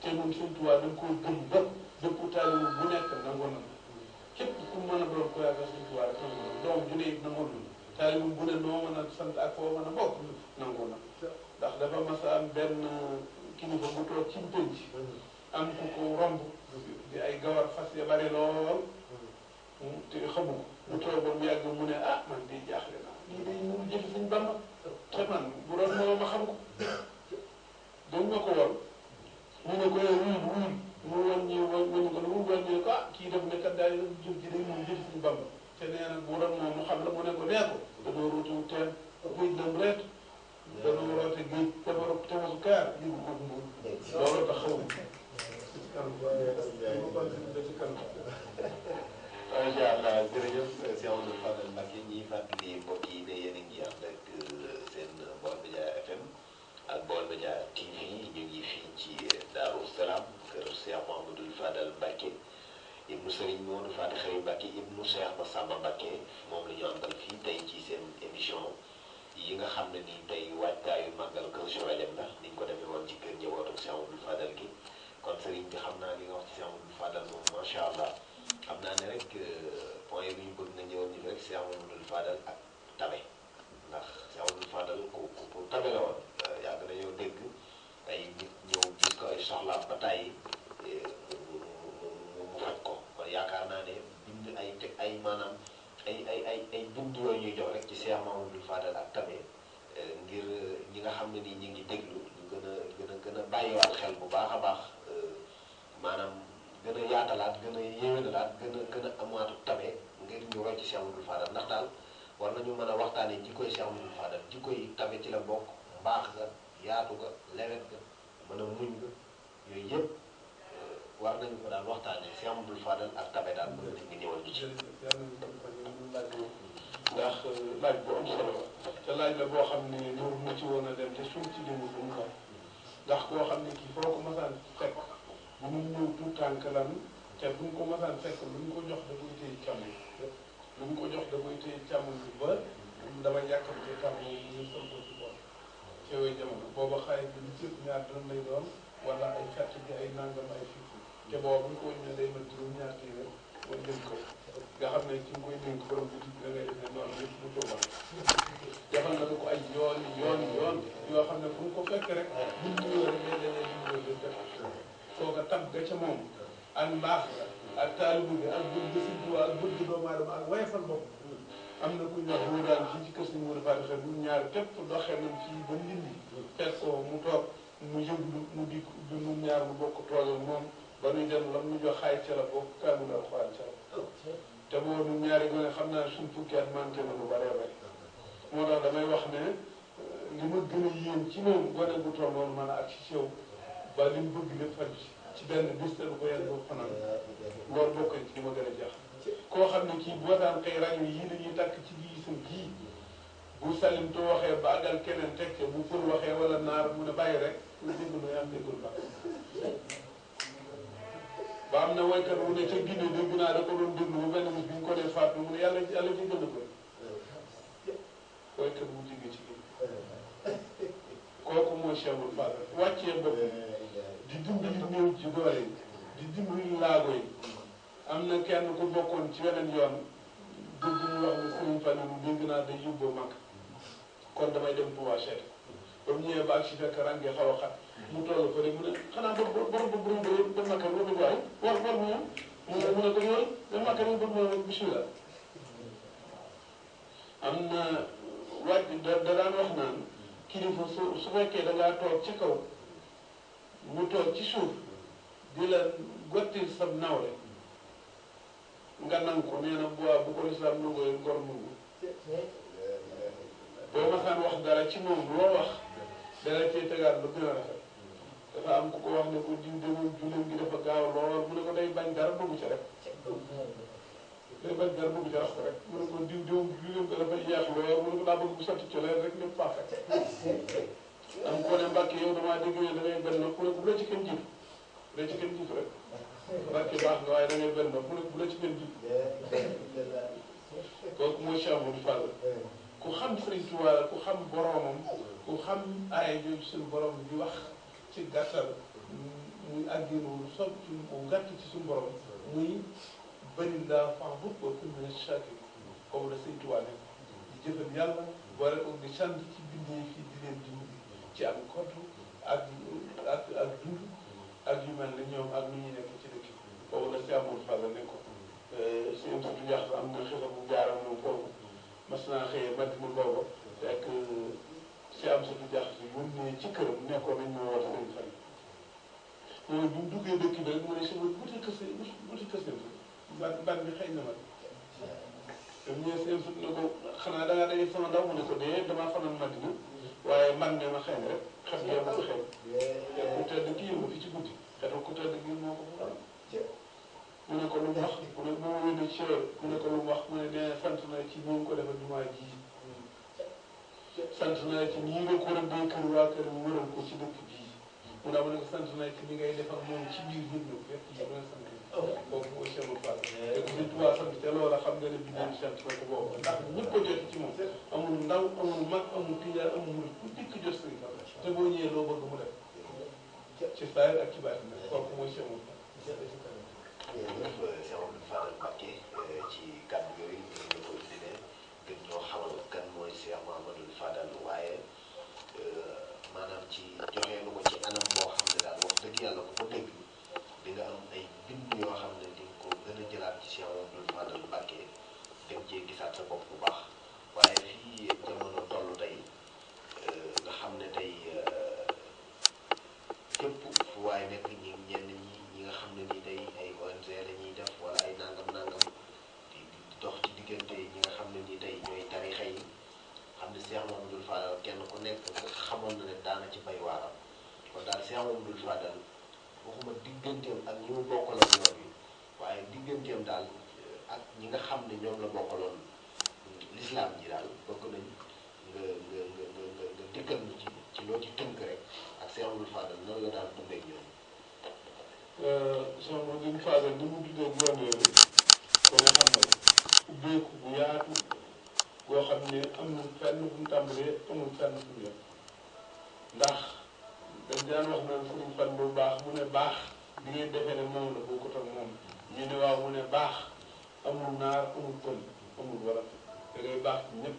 te moom Sëñ Tuubaa da nga koo gëm ba dëpp taalibu bu nekk nangoo na képp ku mën a doon ko yaakaar Sëñ Tuubaa rek nangoo na doom ju ne it nangoo na taalibu bu ne noo mën a sant ak foo mën a bokk nangoo na ndax dafa mas a am benn kilifa bu toog ci pénc am ku ko romb di ay gawar fas ya bari lool te xamu ko mu toog ba mu yàgg mu ne ah man de jaaxle naa lii day mënul jëf Sëñ Bamba te man bu doon moo ma xam ko dañ ma ko wol mu ne ko yow wuyul mu wàññi ko lu mu wàññi ko ah kii def ne kat daal jëf ji day mënul jëf Sëñ Bamba te nee na bu doon moom mu xam la mu ne ko nee ko danoo rootu teen géej dem reet danoo roote géej tefesu kaar yëgu ko mbuur loolu tax xaw macha allah jërëjëf Cheikh Amadou Fadal Mbacké ñiy fàttali mbokk yi ne yéen a ngi ànd ak seen Baol Média FM ak Baol Média TV ñu ngi fii ci Daaru Salaam kër Cheikh Mouhamadoul Fadal Mbacké ibnu Serigne Modou Fati Xari Mbacké ibnu Cheikh Massamba Mbacké moom la ñu àndal fii tey ci seen émission yi nga xam ne nii tey waajtaayu màggal Kazu Rajab la ni ñu ko defee woon ci kër njabootu Cheikh Amadou Fadal gi kon Serigne bi xam naa li nga wax ci Cheikh Amadou Fadal moom macha allah. xam naa ne rek point bi ñu bëgg nga ñëwoon ñu rek Cheikh Amadou Fadal ak tabe ndax Cheikh Amadou Fadal ku tabe la woon yàgg nañoo dégg ay nit ñëw gis ko ay soxlaam ba tàyyi mu faj ko kon yaakaar naa ne bind ay maanaam ay bind yooyu ñuy jox rek ci Cheikh Amadou Fadal ak tabe ngir ñi nga xam ne nii ñu ngi déglu ñu gën a bàyyiwaat xel bu baax a baax maanaam gën a yaatalaat gën a yéwénalaat gën a amaatu tabe ngir ñu roy ci Cheikh Amadou Fadal ndax daal war nañu mën a waxtaanee jikkoy Cheikh Amadou Fadal jikkoy tabe ci la bokk mbaax ga yaatu ga lewet ga mën a muñ ga yooyu yëpp war nañu ko daal waxtaanee Cheikh Amadou Fadal ak tabe daal mën nañu ñëwal ñu ci. ndax laaj bu am solo la te laaj la boo xam ne loolu mu ci woon a dem te suñ ci demul bu mu ko ndax koo xam ne kii foo ko masaan fekk bu mu ñëw tout tànk lan te bu ñu ko masaan fekk lu ñu ko jox da koy téye càmmoñ lu ñu ko jox da koy téye càmmoñ bi ba damay yàkkamte càmmoñ ñu sol ko ci bool ci yooyu jamono booba xaay bi lu cëpp ñaar dërëm lay doon wala ay fett bi ay nangam ay fifu te booba bu ñu ko wëññee day mën juróom-ñaar téeméer wala jëm ko nga xam ne ci nga koy dénk borom boutique bi da ngay def ne noonu lépp lu toogal defal na ko ay yoon yoo xam ne fu ñu ko fekk rek buñ ñëwee rek day dañee dimbali def def soo ko tab ga ca moom ak mbaax ak taalibu bi ak bëgg Sëñ Tuubaa ak bëgg doomu aadama ak wayfal bopp am na ku ñu wax bu daal fii ci kër Sëñ Modou Fati Xari bu ñaar képp doxee nañ fii ba ndindi fekk ko mu toog mu yëglu mu dikk du nu ñaar mu bokk toog moom ba nuy dem lam ñu jox xaay ca la bokk kaamil alxuraan ca la te boobu nu ñaari gone xam naa suñ fukki at manqué na lu bare bare moo tax damay wax ne li ma gën a yéem ci moom gone bu toll noonu mën a ak ci sew ba li mu bëgg lépp faj ci benn bis te du ko yàgg ba fanaan loolu bokk ci li ma gën a jaax koo xam ne kii boo daan xëy rajo yii la ñuy takk ci bii gisam kii bu salim to waxee ba àggal keneen teg ca bu pël waxee wala naar mu ne bàyyi rek lu déglu am déggul ba ba am na waykat wu ne ca Guinée dégg naa da ko doon déglu bu benn bis bi ñu ko dee faatu mu ne yàlla ci gën a bëri waykat bu jógee ci Guinée kooku mooy Cheikh Amadou Fadal wàccee bopp di dimbali néew ci doole di dimbali laago yi am na kenn ku bokkoon ci weneen yoon dégg ñu wax ne Serigne Fallou dégg naa day yóbboo mag kon damay dem Touba Cheikh ba mu ñëwee ba ak si fekk ràngee xaw a xat mu toll fa rek mu ne xanaa borom bëri dem makka lu ko waay war mu ne ko yoon dem makka lu bëgg moom bismillah am na waaj da daan wax naan kilifa su fekkee da ngaa toog ci kaw mu toog ci suuf di la gottil sab nawle nga nangu ko nee na bu ko lislaam nangoo ngor nangu boo masaan wax dara ci moom loo wax dara cee tegaat lu gën a rafet dafa am ku ko wax ne ko diw de moom julleem gi dafa gaaw lool mu ne ko day bañ dara dugg ca rek day bañ dara dugg ca rax ko rek mu ne ko diw de moom julleem gi dafa yeex lool mu ne ko daa bëgg bu sotti ci leen rek lépp parfait am ko ne Mbàkke yow damaa dégg ne da ngay benn mu ne ko bu la ci kenn jiitu bu la ci kenn jiitu rek Mbàkke baax nga waaye da ngay benn mu ne ko bu la ci kenn jiitu kooku mooy Cheikh Amadou Fall ku xam Sëriñ Tuubaa la ku xam boromam ku xam ay jooju suñu borom di wax ci gàttal muy àgginu sob mu gàtt ci suñu borom muy bëri laa fa'bud wa kun mina shaakiriin comme la Sëriñ Tuubaa ne di jëfal yàlla boole ko di sant ci bindee fii di leen dimbali ci am kottu ak dund ak yu mel ne ñoom ak nu ñuy nekk ci dëkk boobu la Cheikh Amadou Fall ne ko seen sutu yàq am na xisa bu jaaram moom foofu mas naa xëyee Madina boobu fekk si am sutu jàq si yónnee ci këram nekkoon nañ ma war seen fan mooy bu mu duggee dëkk bi rek mu ne sama buti këseen ban bi xëy na ma dam ñëwee seen sut ne ko xanaa dangaa daje sama ndaw mu ne ko dee damaa fanaan Madina waaye man ne ma xëy na rek xam ngeen ma ko xëy te ku tedd ki yëngu fi ci guddi xetal ku tedd gi moo ko mu ne ko lu mu wax mu ne moo wéne ci mu ne ko lu mu wax mu ne nee sant na ci ñi ngi ko defal jumaa ji sant na ci ñi nga ko rëddee kër waa kër mu wëral ko ci dëkk bii mu ne ma ne ko sant na ci ñi ngay defal moom ci biir nit ñi fekk yi doon sant boobu mooy Cheikh Fall te ku Sëñ Tuubaa sant te loola xam nga ne bi leen sant na ko boobu ndax ñëpp a jot ci moom amul ndaw amul mag amul tijaan amul murid ku dikk jot Sëñ Fall te boo ñëwee loo bëgg mu def ci saayir ak ci baatin kooku mooy Cheikh Fall jërëjëf Cheikh Amadou Fadal Mbacké ci kàddu yooyu ñu ngi ko indilee gën ñoo xamal kan mooy Cheikh Amadou Fadal waaye maanaam ci joxee lu ko ci anam boo xam ne daal wax dëgg yàlla ku ko dégg di nga am ay bind yoo xam ne di nga ko gën a jëlaat ci Cheikh Amadou Fadal Mbacké dem cee gisaat sa bopp bu baax waaye fii jamono toll tey nga xam ne tey képp fu waay nekk ñenn ñi nga xam ne nii day ay ONG la ñuy def wala ay nangam di dox ci diggante ñi nga xam ne nii tey ñooy tarixa yi xam ne Cheikh Mamadou Fadal kenn ku nekk xamoon na ne daana ci bay waaram kon daal Cheikh Mamadou Fadal waxuma digganteem ak ñi mu bokkaloon yoon yi waaye digganteem daal ak ñi nga xam ne ñoom la bokkaloon l'islam ji daal bëgg nañ nga dikkal ñu ci loo ci tënk rek ak Cheikh Mamadou Fadal noonu la daan dundee ak ñoom. Cheikh Mamadou Fadal ni mu dundee ak yoon yooyu ba nga xam ne ubbeeku bu yaatu boo xam ne amul fenn fu mu tàmbalee amul fenn fu mu yem ndax dañ daan wax naan Sëriñ Fan bu baax mu ne baax bi ngeen defee ne moom la bokkut ak moom ñu ne waaw mu ne baax amul naar amul pël amul wala da ngay baax ci ñëpp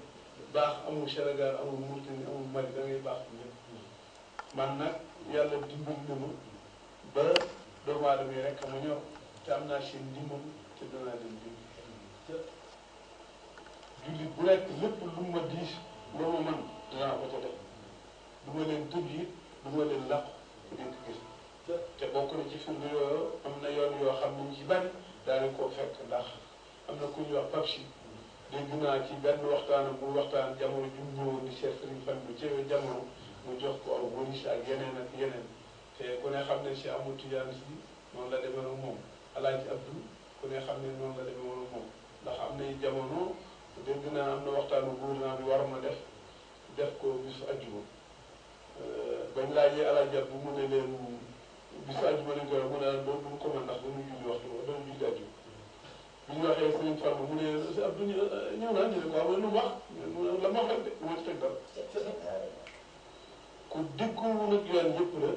baax amul Sénégal amul Mauritanie amul Mali da ngay baax ci ñëpp man nag yàlla dimbali na ma ba doomu aadama yi rek ma ñor te am naa seen ndimbal te danaa leen dimbali jullit bu nekk lépp lu ma diis loo ma mën danaa ko ca def du ma leen tëj it du ma leen làqu ku nekk gis te bokk na ci firnde yooyu am na yoon yoo xam ne ñu ci bari daanañ koo fekk ndax am na ku ñuy wax Papsi dégg naa ci benn waxtaan bu waxtaan jamono ju mu ñëwoon di seet Sëriñ Fan bi ci jamono mu jox ko aw bonus ak yeneen ak yeneen te ku ne xam ne si Amadou Tidiane si noonu la demee ak moom Alaaji Abdou ku ne xam ne noonu la demee ak moom ndax am na jamono dégg naa am na waxtaanu gouvernement bi war ma def ko bisu àjjuma bañ laajee Alaaji Abdou mu ne leen bisu àjjuma lañ koy wax mu ne leen duñ ko mën ndax dañuy julli waxtu dañuy julli àjjuma bi ñu waxee Sëriñ Fall mu ne Abdou ñëw naa ñu ne ko waaw lu mu wax la ma wax rek de moo ci teg dara ku déggoowul ak yoon yëpp la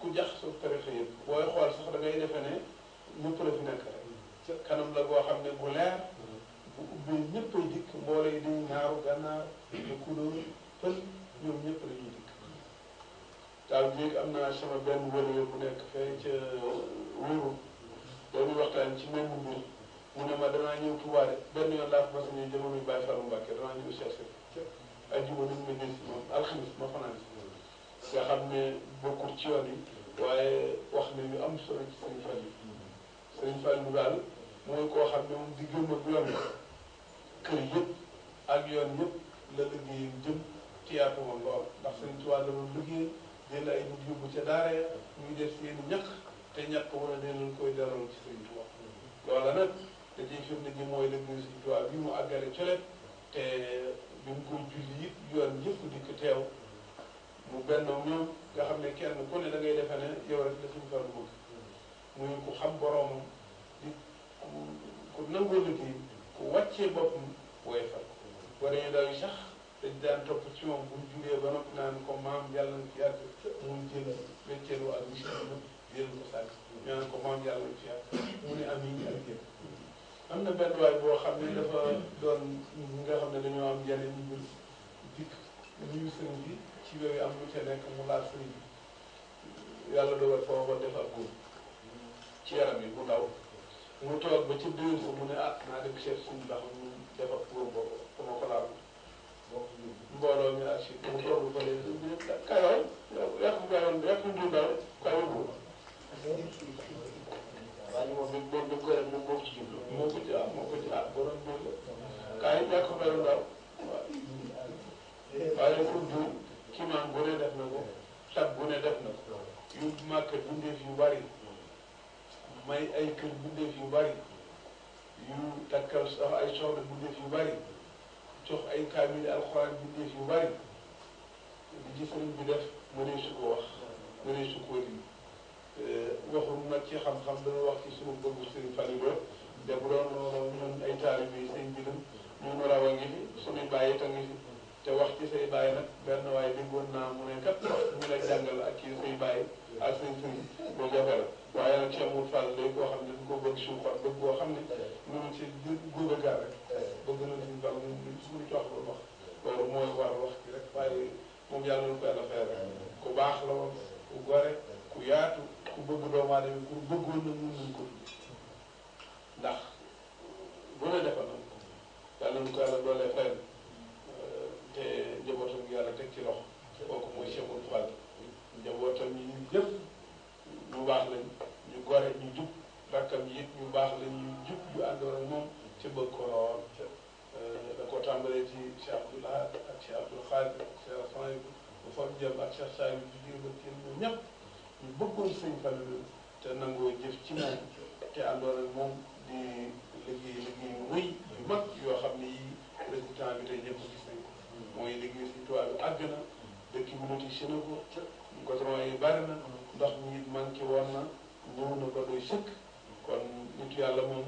ku jax sa tarixa yëpp booy xool sax da ngay defee ne ñëpp la fi nekk rek kanam la boo xam ne bu leer bu ubbee ñëpp ay dikk mboole yi dañuy naaru gànnaar de couleur pël ñoom ñëpp la ñuy dikk daaw jéeg am naa sama benn wëlëwe bu nekk fee ca wóoru dañuy waxtaan ci même mbir mu ne ma danaa ñëw Tuubaa de benn yoon laa fa mas a ñëw jamono yu Baye Fallou Mbacké danaa ñëw cherché ay juma nañ ma jël si moom alxamis ma fanaan si nga xam ne bokkul ci yoon yi waaye wax ne yu am solo ci Sëriñ Fall yi Sëriñ Fall mu daal mooy koo xam ne moom di gëm ak yoon kër yëpp ak yoon yëpp la liggéeyam jëm ci yaatu woon lool ndax Sëriñ Tuubaa la doon liggéey jël ay nit yóbbu ca daara ya ñuy def seen i ñaq te ñaq wala ne leen koy delloo ci Sëriñ Tuubaa loola nag da ciy firnde ji mooy liggéey Sëriñ Tuubaa bi mu àggale colet te bi mu koy julli it yoon yëpp di ko teew mu benn ñoom nga xam ne kenn ku ne da ngay defe ne yow rek la Sëriñ Fallu bëgg muy ku xam boroomam di ku nangoo liggéey ku wàccee boppam wooy fal waree daw yi sax dañ daan topp ci moom bu ñu jugee ba noppi naan ko maam yàlla na fi yàgg muy jël wecceelu ak monsieur jël ko sànni ñu naan ko maam yàlla na fi yàgg mu ne am yi ak yëpp am na benn waay boo xam ne dafa doon ñi nga xam ne dañoo am yeneen ñu bëri dikk nuyu sëriñ bi ci yooyu am lu te nekk mu laal sëriñ bi yàlla dogal foofa def ak góor ci yaram yi bu ndaw mu toog ba ci déwén sa mu ne ah naa dem chef suñu ndax mu def ak góor boobu ku ma ko laal mbooloo mi ak si mu toog ba léegi ñu ne kayoon yàq mu kayoon yàq mu dundaw kayoon boobu waaye moom bi koy def moom moo ci jublu. moo ko ci moo ko ci borom bi la kaay yàq mu kayoon daaw waaw waaye pour du kiimaan bu ne def na ko tab bu ne def na ko yu màkk bindeef yu bari may ay kër bindeef yu bari yu takkal sax ay soxna bindeef yu bari jox ay kaamil alxuraan bindeef yu bari li ci sëriñ bi def mënee su ko wax mënee su ko lim waxul nag ci xam-xam dana wax ci sunu bëggu sëriñ Falilou de bu doon ñun ay taalibe yi sëriñ bi ñun raw a ngi fi suñu bàyyi ta ngi fi te wax ci say bàyyi nag benn waaye déggoon naa mu ne kat ñu la jàngal ak ci say bàyyi ak say sëriñ boo jafe la waaye nag Cheikh Moudou Fall day koo xam ne du ko bëgg suuxat bëgg koo xam ne ñun ci góob a gaar rek bëgg na suñu Fall ñun suñu wax loolu wax loolu mooy war wax ci rek waaye moom yàlla na ko yàlla fay rek ku baax la woon ku gore ku yaatu ku bëgg doomu aadama ku bëggoon na mun nañ ko tudd ndax bu ne defal nañ ko yàlla na ko yàlla doolee fay te njabootam gi yàlla teg ci loxo kooku mooy Cheikh Moudou Fall njabootam yi yëpp ñu baax lañ ñu gore ñu jub rakkam yi it ñu baax lañ ñu jub yu àndoon ak moom ci bëgg ko lool da ko tàmbalee ci Cheikh Abdoul Ahad ak Cheikh Abdoul Khadir ak Cheikh Sohaïb bu fam jëm ak Cheikh Saliou bi jir ba kenn ñoom ñëpp ñu bëggoon sëñ Fallu te nangoo jëf ci moom te àndoon ak moom di liggéey yu rëy yu mag yoo xam ne yii résultat bi tey ñëpp gis nañ ko mooy liggéey si toit bi àgg na dëkk bi notifié na ko goudron yi bari na ndox mi it manqué woon na ñëw na ba doy sëkk kon nitu yàlla moom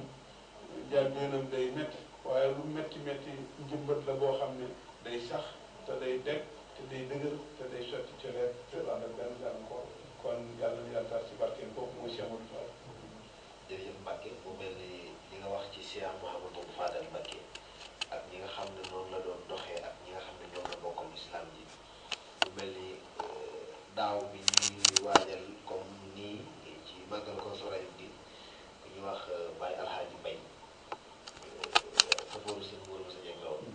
jaar benam day métti waaye lu métti métti njëmbat la boo xam ne day sax te day deg te day dëgër te day sotti ci leer te ànd ak benn gàllankoor kon yàlla na yàlla tax ci barkeen kooku mooy Cheikh Moudou Fall. jërëjëf Mbacke bu mel ni li nga wax ci Cheikh Mouhamadou Fadal Mbacke ak ñi nga xam ne noonu la doon doxee ak ñi nga xam ne ñoom la bokkal islam ji bu mel ni daaw bi ñuy waajal comme nii ci màggal ko Soraïb gi ku ñuy wax Baye Alhaji Mbaye safooru seen wóoru sa jeg la woon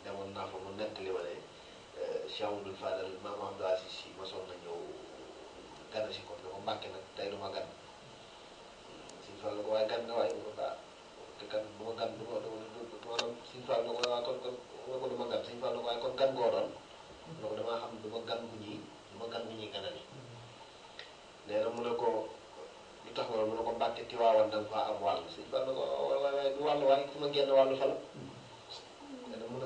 demoon naa fa mu nettali ma ne Cheikh Mouhamadou Fadal maam Abdou Aziz Sy mosoon na ñëw gana si ko ne ko Mbàkke nag tey du ma gan Sëñ Fall na ko waaye gan nga waaye mu ko baax te kan du ma gan du ma maanaam Sëñ Fall na ko waaye kon du ma gan Sëñ Fall na ko waaye kon gan ngoo doon na ko damaa xam ne du ma gan gu ñuy ganali nee na mu ne ko lu tax loolu mu ne ko Mbàkke Tiwaawan da nga faa am wàll Sëñ Fall na ko waaye du wàll waaye fu ma génn wàllu fa la mu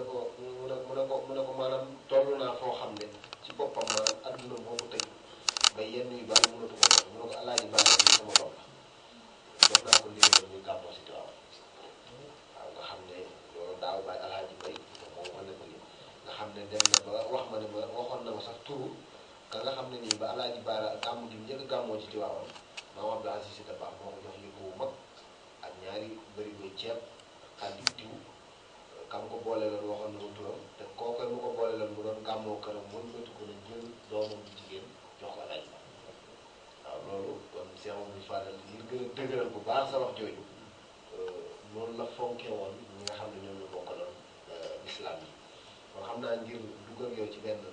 ne ko maanaam toll naa foo xam ne ci boppam maanaam adduna moo ko tëj ba yenn yu bari mënatu ko def mu ne ko alaaji baara bi sama doom jox naa ko liggéey ñu gàmmoo si Tiwaawan waaw nga xam ne loolu daaw bàyyi alaaji Mbay moom ko nettali nga xam ne dem na ba wax ma ne ma waxoon na ma sax turu ka nga xam ne nii ba alaaji baara gàmmu gi njëkk gàmmoo ci Tiwaawan maam Abdou Aziz Sy Dabakh moo ko jox yëpp bu mag ak ñaari bëri koy ceeb ak diw kam ko boole loon waxoon na ko turam te kooku mu ko boole loon mu doon gàmmoo këram mooy bëtu ko ne jël doomam bu jigéen jox ko alaaji waaw loolu kon Cheikh Mouhamadou Fadal ngir gën a dëgëral bu baax sa wax jooju noonu la fonke woon ñi nga xam ne ñoom la bokkaloon islam yi kon xam naa ngir dugal yow ci benn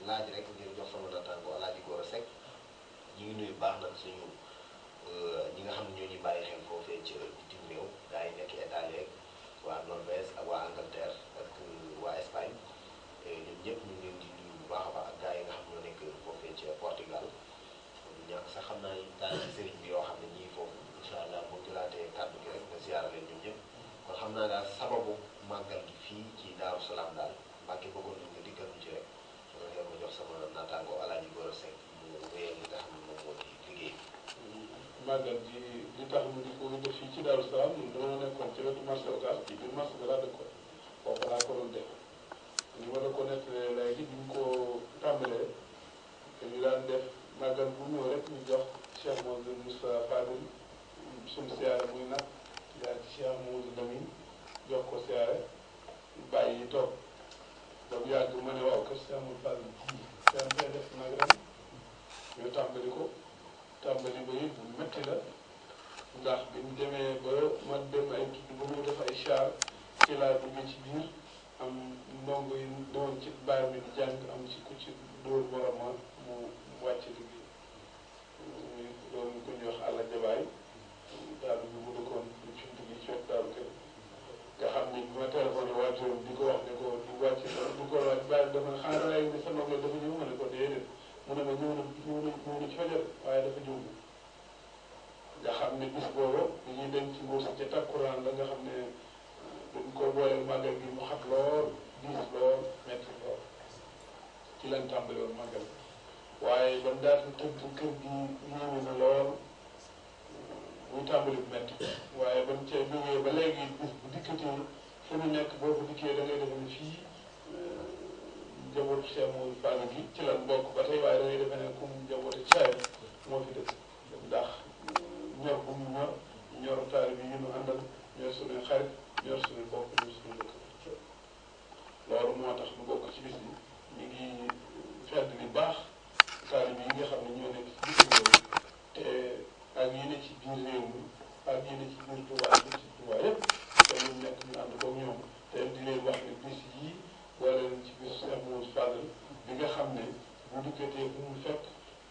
laaj rek ngir jox sama naataango Alaaji Gora Seck ñu ngi nuyu baax nag suñu ñi nga xam ne ñoo ñuy bàyyi xel foofee ci bitim réew gaa yi nekk Italie ak waa Norvège ak waa Angleterre ak waa Espagne ñun ñëpp ñu ngi leen di nuyu bu baax a baax ak gaa yi nga xam ñoo nekk foofee ca màggal ji li tax mu di ko def fii ci Daaru Salaam ñun dañoo nekkoon ci wetu marché Ocass ci biir marché bi laa dëkkoon foofu laa ko doon def ñu war a ko nettalee léegi bi ñu ko tàmbalee te ñu daan def màggal bu ñëw rek ñu jox Cheikh Mouhamadou Moustapha Fadil suñu siyaare muy nag daal ci Cheikh Mouhamadou Lamine jox ko siyaare bàyyi yi toog ba mu yàgg ma ne waaw kër Cheikh Mouhamadou Fadil ji seen fay def nag ren ñu tàmbali ko tàmbali ba yëpp bu métti la ndax bi ñu demee ba ma dem ay tudd ba mu def ay char ci laa dugg ci biir am ndongo yi doon ci baar mi di jàng am ci ku ci dóor moroma mu wàcc liggéey muy doon ko ñuy wax àlla jabaay daal bi mu dëkkoon ci dugg ci wet daal kër nga xam ni bi ma téléphoné waajuram di ko wax ne ko du wàcc du ko wàcc bàyyi dafa ne xanaa dangay ni sa ndongo dafa ñëw ma ne ko déedéet mu ne ma ñëw na ci fajar waaye dafa ñëw nga xam ne bis boobu bi ñuy dem ci mbuur si ca takkuraan la nga xam ne dañ ko booleel màggal gi mu xat lool diis lool metti lool ci lañ tàmbali woon màggal waaye ban daata tëdd kër gi yéeme na lool muy tàmbali bu metti waaye ban ca jógee ba léegi bis bu dikkatee fu ñu nekk boo ko dikkee da ngay defe ne fii njabootu Cheikh Mouhamadou Fadil gi ci lan bokk ba tey waaye da ngay defe ne comme njabootu caayam moo fi dëkk ndax ñor bu mu ñor taalibe yi ñu àndal ñor suñuy xarit ñor suñuy bokk ñor suñuy dëkk loolu moo tax ñu bokk ci bis bi ñu ngi fedd li baax taalibe yi nga xam ne ñoo nekk ci biir réew te ak yi ne ci biir réew mi ak yi ne ci biir Touba ak ci Touba yëpp te ñu nekk ñu ànd koog ñoom te di leen wax ne bis yii boole leen ci bis Cheikh Mouhamadou Fadil bi nga xam ne bu dikkatee bu mu fekk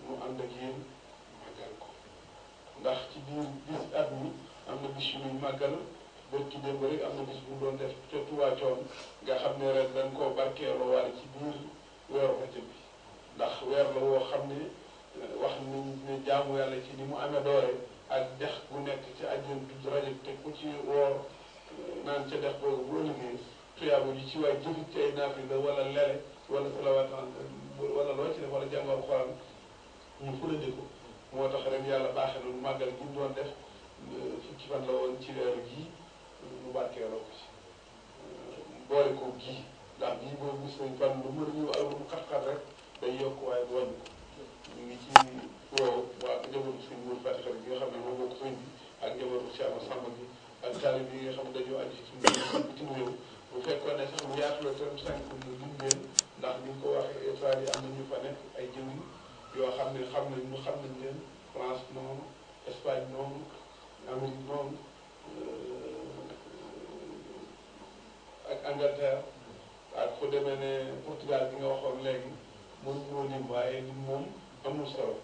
mu ànd ak yéen màggal ko ndax ci biir bis at mi am na bis yu muy màggal bër ci démb rek am na bis bu mu doon def ca Touba Coon nga xam ne ren dañ koo barkeeloo waale ci biir weeru Rajab bi ndax weer la woo xam ne wax nañ ne jaamu yàlla ci ni mu amee doole ak dex bu nekk ci àjjana tudd Rajab te ku ci woor naan ca dex boobu bu ëllëgee tuyaaba ji ci waay jëfit ci ay naafila wala lele wala salawaat wala loo ci def wala jàngoor Alxuraan ñu fulandi ko moo tax ren yàlla baaxee na lu màggal gi mu doon def fukki fan la woon ci weeru ji mu barkeeloo ko ci boole ko gi ndax bii boobu gis nañ fan lu mën a ñëw ak lu mu xat-xat rek day yokk waaye du wàññi ko ñu ngi ci woow waa njabootu suñ Mour Fatick bi nga xam ne moo bokk sëñ bi ak njabootu Cheikh Samba bi ak taalib yi nga xam ne dañoo aju ci bitim réew bu fekkoon ne sax lu yaatu la tam sànq ñu lim leen ndax ni nga ko waxee Espagne yi am na ñu fa nekk ay jëwriñ yoo xam ne xam nañ leen France noonu Espagne noonu Amérique noonu ak Angleterre ak fu demee ne Portugal bi nga waxoon léegi moom ñoo lim waaye lim moom amul solo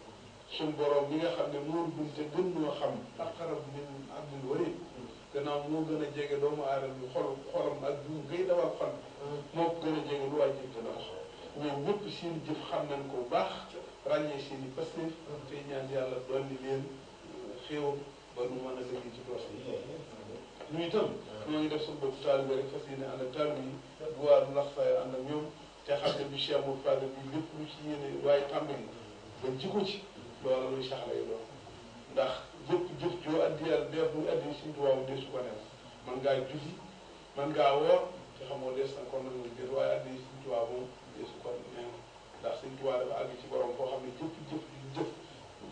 suñ borom bi nga xam ne moo dund te gën ñoo xam aqrab min hablil warid gannaaw moo gën a jege doomu aadama bi xolam ak bu ngay dawal xol moo ko gën a jege lu waay jëf dana ko ñoom ñëpp seen jëf xam nañ ko bu baax ràññee seen i pastéef te ñaan yàlla dolli leen xéewam ba nu mën a liggéey ci doos yi ñu itam ñoo ngi def suñu bopp taalibe rek fas yéene ànd ak taalibe yi bu waa du lax say ànd ak ñoom te xam ne bi Cheikh Mouhamadou Fadil bi lépp lu ci yéene waaye tàmbali ba jiko ci loola luy sax lay doon ndax jëf joo addi yàlla def bu addi suñu tuwaabu dee su ko neex man ngaa julli man ngaa woor te xamoo des na kon nag gën waaye addi suñu tuwaabu moom dee su ko neex ndax suñu tuwaa dafa àgg ci borom foo xam ne jëf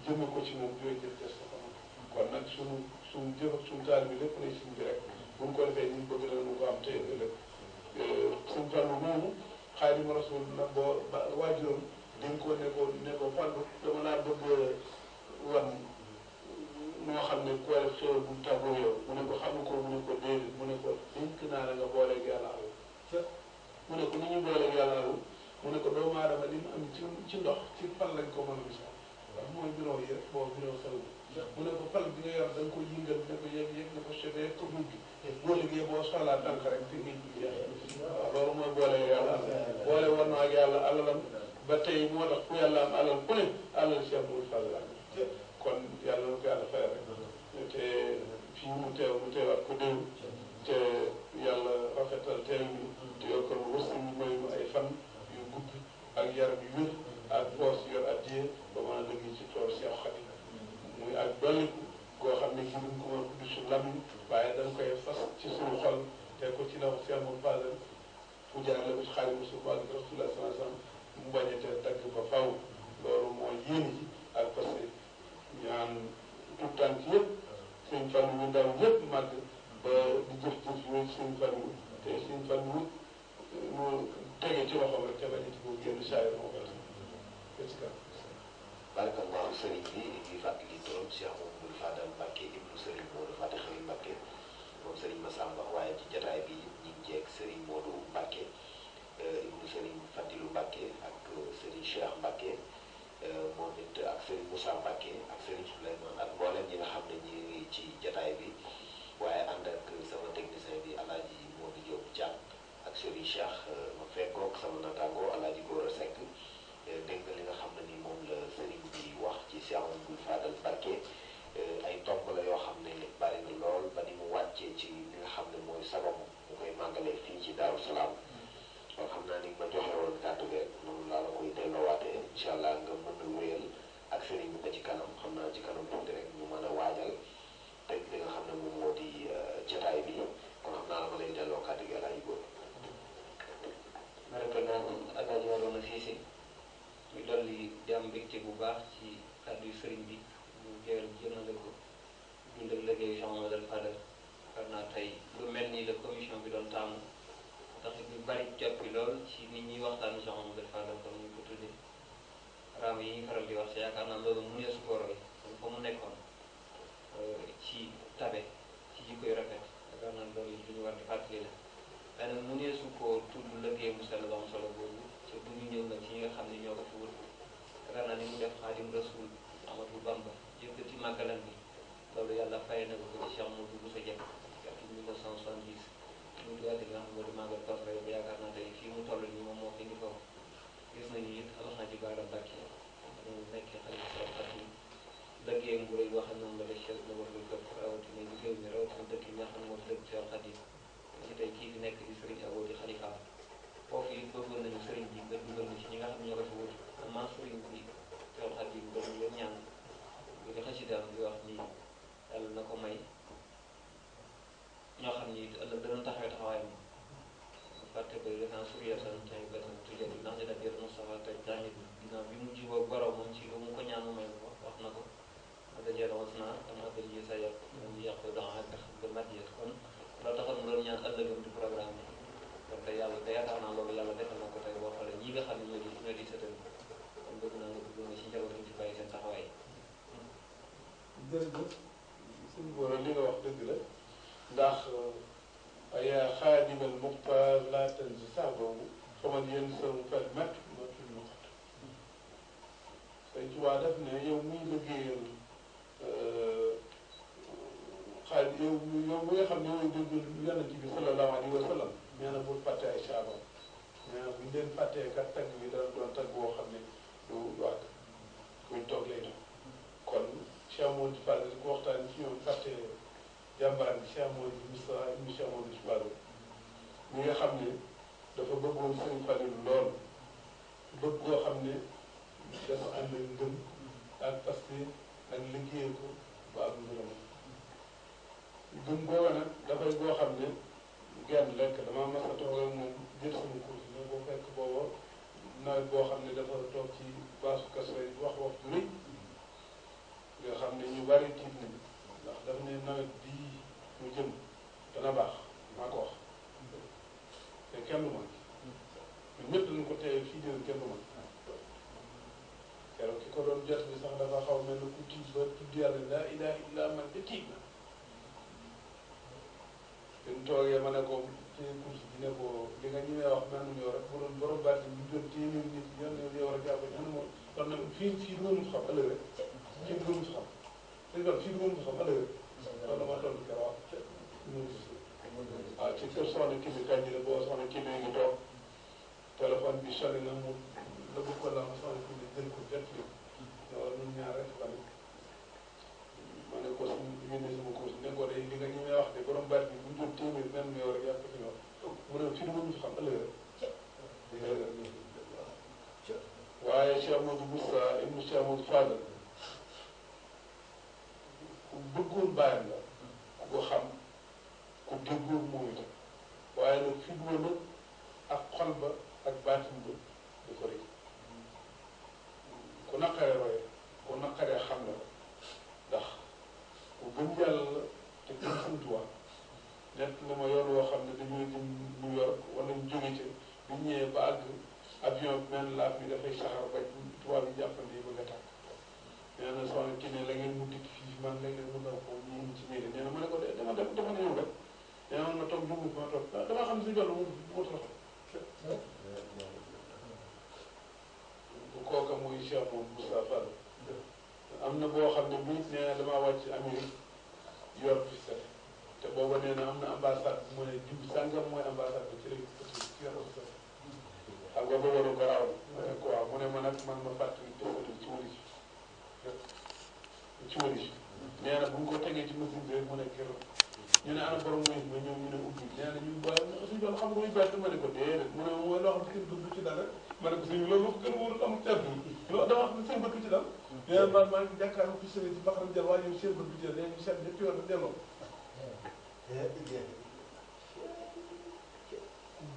jëme ko ci moom yooyu jëf des na ko kon nag suñu jëf ak suñu taal bi lépp lay suñ bi rek bu ñu ko defee ñu bëgg na nu ko am tey ëllëg suñ Fallu moomu Xaadimu Rasuul nag boo waajuram dañ ko ne ko Fallu dama laa bëgg wan moo xam ne koo def xéwal bu mu tàggoo yow mu ne ko xam ko mu ne ko déedéet mu ne ko dénk naa la nga booleeg yàlla aw mu ne ko ni ñu booleeg yàlla aw mu ne ko doomu aadama li mu am ci ndox ci fal lañ ko mën a misaal waaw mooy bidon yi rek boobu bidon xew mu ne ko fal bi nga yor da nga ko yëngal ne ko yëg ne ko chevee ko mujj boo liggéey boo soxlaa tànk rek fi ngay jug waaw loolu mooy booleeg yàlla boole war naa ak yàlla alalam ba tey moo tax ku yàlla am alal ku ne alal Cheikh Mouhamadou Fadil la kon yàlla na ko yàlla fayal rek te fii mu teewaat ko déw te yàlla rafetal teew bi te yokkal wërsëg ñu may ay fan yu gudd ak yaram yu wér ak poos yor addiye ba mën a liggéey ci tool Cheikh Khadim muy ak dolliku goo xam ne gi duñ ko mën a tudd ci lamiñ waaye dañ koy fas ci suñu xol te ko ci loxo Cheikh Mouhamadou Fadal fu jaar la ko ci Xaadimu Rasuul ak Rasulullah sallallahu alayhi wasallam mu bañ a ca dagg ba faw loolu mooy yéene ji ak parce que ñaan tout tànk yëpp sëñ Fallu ñu ndaw ñëpp màgg ba di jëf-jëf yooyu sëñ Fallu te sëñ Fallu mu tege ci loxoom rek te bañ a ci boobu génn saayir moo ko def. barakallahu sëriñ bi di fàttali turam Cheikh Mouhamadou Fadal Mbacké ibnu sëriñ Modou Fatick Xëy Mbacké moom sëriñ Massamba waaye ci jataay bi ñu ngi jeeg sëriñ Modou Mbacké ibnu sëriñ Fadilou Mbacké ak sëriñ Cheikh Mbacké moom it ak sëriñ Moussa Mbacké ak sëriñ Souleymane ak mboolem ñi nga xam ne ñi ngi ci jataay bi waaye ànd ak sama technicien bi Alaaji Modou Diop Thiam ak sëriñ Cheikh ma fekkoog sama naataango Alaaji Gora Seck dégg nga li nga xam ne ni moom la sëriñ bi wax ci Cheikh Mouhamadou Fadal Mbacké ay tomb la yoo xam ne bari na lool ba ni mu wàccee ci li nga xam ne mooy sababu mu koy màggalee fii ci Daaru Salaam kon xam naa ni ma joxe woon kàddu gi rek noonu laa la koy delloowaatee incha allah nga mën a wéyal ak sëriñ bi ba ci kanam xam naa ci kanam tuuti rek ñu mën a waajal teg li nga xam ne moom moo di jotaay bi kon xam naa la ma lay delloo kàddu gi Alaaji Góor. Alaaji Maodo Cissé ñu dolli di am mbégte bu baax ci kàddu yu sëriñ bi ñu jël jëmale ko dundal liggéeyu Cheikh Mouhamadou Fadal xam naa tey lu mel nii la commission bi doon taamu tax ñu bari joppi lool ci nit ñuy waxtaanu Cheikh Mouhamadou Fadal comme ñu ko tuddee raam yi ñu faral di wax ci yaakaar naa loolu mu ne su ko roy fa mu nekkoon ci tabe ci jikko yu rafet yaakaar naa loolu lu ñu war di fàttali la waaye nag mu ne su ko tudd liggéey mu sell am solo boobu te bu ñu ñëw nag ci ñi nga xam ne ñoo ko fi wut yaakaar naa ni mu def Xaadim Rasul Amadou Bamba yëkkati màggalam bi loolu yàlla fay na ko ci Cheikh Modou Bousso Dieng ci 1970 mu duwaate nga xam moo di màggal Kazu Rajab ba yaakaar naa tey fii mu toll nii moom moo fi indi foofu gis nañu it Alxaaji Baara Mbàkke mu nekk xalifa Xaadim liggéeyam bu rëy boo xam ne moom la def Cheikh na war lu gëpp rawatina liggéey mi rawatina dëkk yi nga xam ne moo fi dëkk Cheikh Xaadim ci tey kii fi nekk di Sëriñ Abo di xalifa foofu it bëggoon nañu sëriñ bi nga dugal na ci ñi nga xam ne ñoo ko fi wut amaa sëriñ bi Cheikh Xaadim doon leen ñaan bu di xasidaam di wax ni yàlla na ko may ñoo xam ni ëllëg danañ taxawee taxawaayam fàtte ba resan suriyatan tay batan tujadi ndax dina biir Moustapha te jàngit ginnaaw bi mu jiboo borom moom ci lu mu ko ñaan mu may ko wax na ko adajeel was naa dama adal yi sa yàq man yàq dans ak ba matiyet kon loolu taxoon mu doon ñaan ëllëgam di programme bi kon tey yàlla te yaakaar naa loolu yàlla defal na ko tey boo xoolee ñi nga xam ne ñoo di sëtal kon bëgg naa nga dugg nga ci njabootam ci bàyyi seen taxawaay jërëjëf suñu borom li nga wax dëgg la ndax ayaa xaadimal muxtaar laa tansi sax boobu faman yenn sama fer mat matul muxt Sëñ Tuubaa def ne yow muy liggéeyal yow mi nga xam ne yow dégg yonent bi sallallahu alayhi wa sallam nee na bul fàtte ay saabam nee na bu ñu leen fàttee kat tagg bi dana doon tagg boo xam ne du àgg buñ toog lay doon kon Cheikh Mouhamadou Fadal ko waxtaan ci ñoom fàtte jàmbaar bi Cheikh Mouhamadou Moustapha ibn Cheikh Mouhamadou Fadal mi nga xam ne dafa bëggoon Sëñ Falilu lool bëgg koo xam ne dafa ànd ak ngëm ak parce que ak liggéey ko ba am ngërëm gëm googa nag dafay boo xam ne genn lekk dama mas a toog ak moom jël sama course ne boo fekk booba nawet boo xam ne dafa toog ci baasu Kazu Rajab wax wax ju rëy nga xam ne ñu bari tiit nañu ndax daf ne nawet bii mu jëm dana baax maa ko wax te kenn du man ñun ñëpp dañu ko teewee fii déwén kenn du man keroog ki ko doon jot bi sax dafa xaw mel ne ku tiit ba tudd yàlla laa ilaha illa man de tiit na te mu toogee ma ne ko ci course bi ne ko li nga ñëwee wax mel ni yow rek bu doon borom baat bi ñu doon téeméeri nit ñoom ñoo yow rek jàpp ñu ne moom kon nag fii du mënu xam ëllëg rek fii du mënu xam dañu doon fii du mënu xam ëllëg rek loolu ma toll keroog waaw ci kër soxna kii bi kañ la boo soxna kii bi ngi toog téléphone bi sonné na mu la bëgg ko la ma soxna kii bi jël ko jot li loolu ñun ñaar rek la ma ne ko suñu yónnee sama course ne ko de li nga ñëwee wax de borom baat bi bu ñu doon téeméer même yow rek yàpp fi wax mu ne fii du mënu xam ëllëg rek waaye Cheikh Modou Moussa ibnu Cheikh Modou Fadal bëggoon bàyyam la ku ko xam ku déggoo moom itam waaye nag fi mu nag ak xol ba ak baatin ba di ko rëy ku naqaree roy ku naqaree xam la ndax ku gëm yàlla la te gëm Sëñ Tuubaa nekk na ma yoon woo xam ne dañoo jëm New York wala ñu jóge ca bu ñëwee ba àgg avion bi mel laaf bi dafay saxar ba tubaab yi jàppandi yi bëgg a tàkk nee na soxna ki ne la ngeen mu dikk fii man léeg-léeg mu daw ko ñu ci mairie nee na ma ne ko dama ñëw rek nee na ma toog jógu fi ma toog dama xam si jollu mu tax bu kooka muy Cheikh moom Moussa Fall am na boo xam ne bii nee na damaa wàcc Amérique yor fi set te booba nee na am na ambassade bu mu ne diw sàngam mooy ambassade bi ci lañ ko ci yor fi set xam nga booba du ko raaw ma ne ko waaw mu ne ma nag man ma fàttali téléphone ci wëri ci wëri nee na bu ñu ko tegee ci machine bi rek mu ne kër ñu ne ana borom mooy ma ñëw ñu ne ubbi nee na ñu ba suñu doon xam nga muy bett ma ne ko déedéet mu ne mooy loo xam ne kenn du ci dal rek ma ne ko suñu loolu gën a wóorul amul ceeb loolu dama xam ne seen bët du ci dal nee na maa ngi jàkkaarloo fi sëriñ ci baxaram jël waaye ñoom seen bët du ci dal nee ñu seet ñetti yoon delloo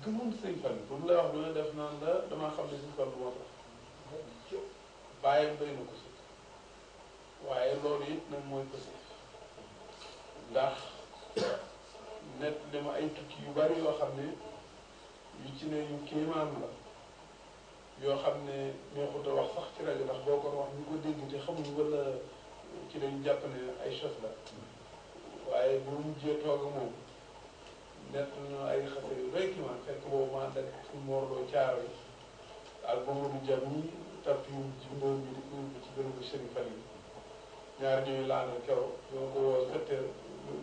gëmoon sëñ Fall bu mu lay wax lu def naan la damaa xam ne sëñ Fall moo tax bàyyam doy na ko si waaye loolu it nag mooy ko si ndax net li ma ay tukki yu bari yoo xam ne yu ci ne yu kéemaan la yoo xam ne neexut a wax sax ci rajo ndax boo ko wax ñu ko dégg te xamuñu wala ci dañu jàpp ne ay chose la waaye bu mujjee toog ak moom net na ay xase yu doy kiimaan fekk boobu maa nekk fu Morlo Caaro yi ak Mamadou Diam ñi tapp yu ci ndóor bi di ko yóbbu ci bërëbu Serigne Fall yi ñaar ñooy laanal keroog ñoo ko woo 7 heures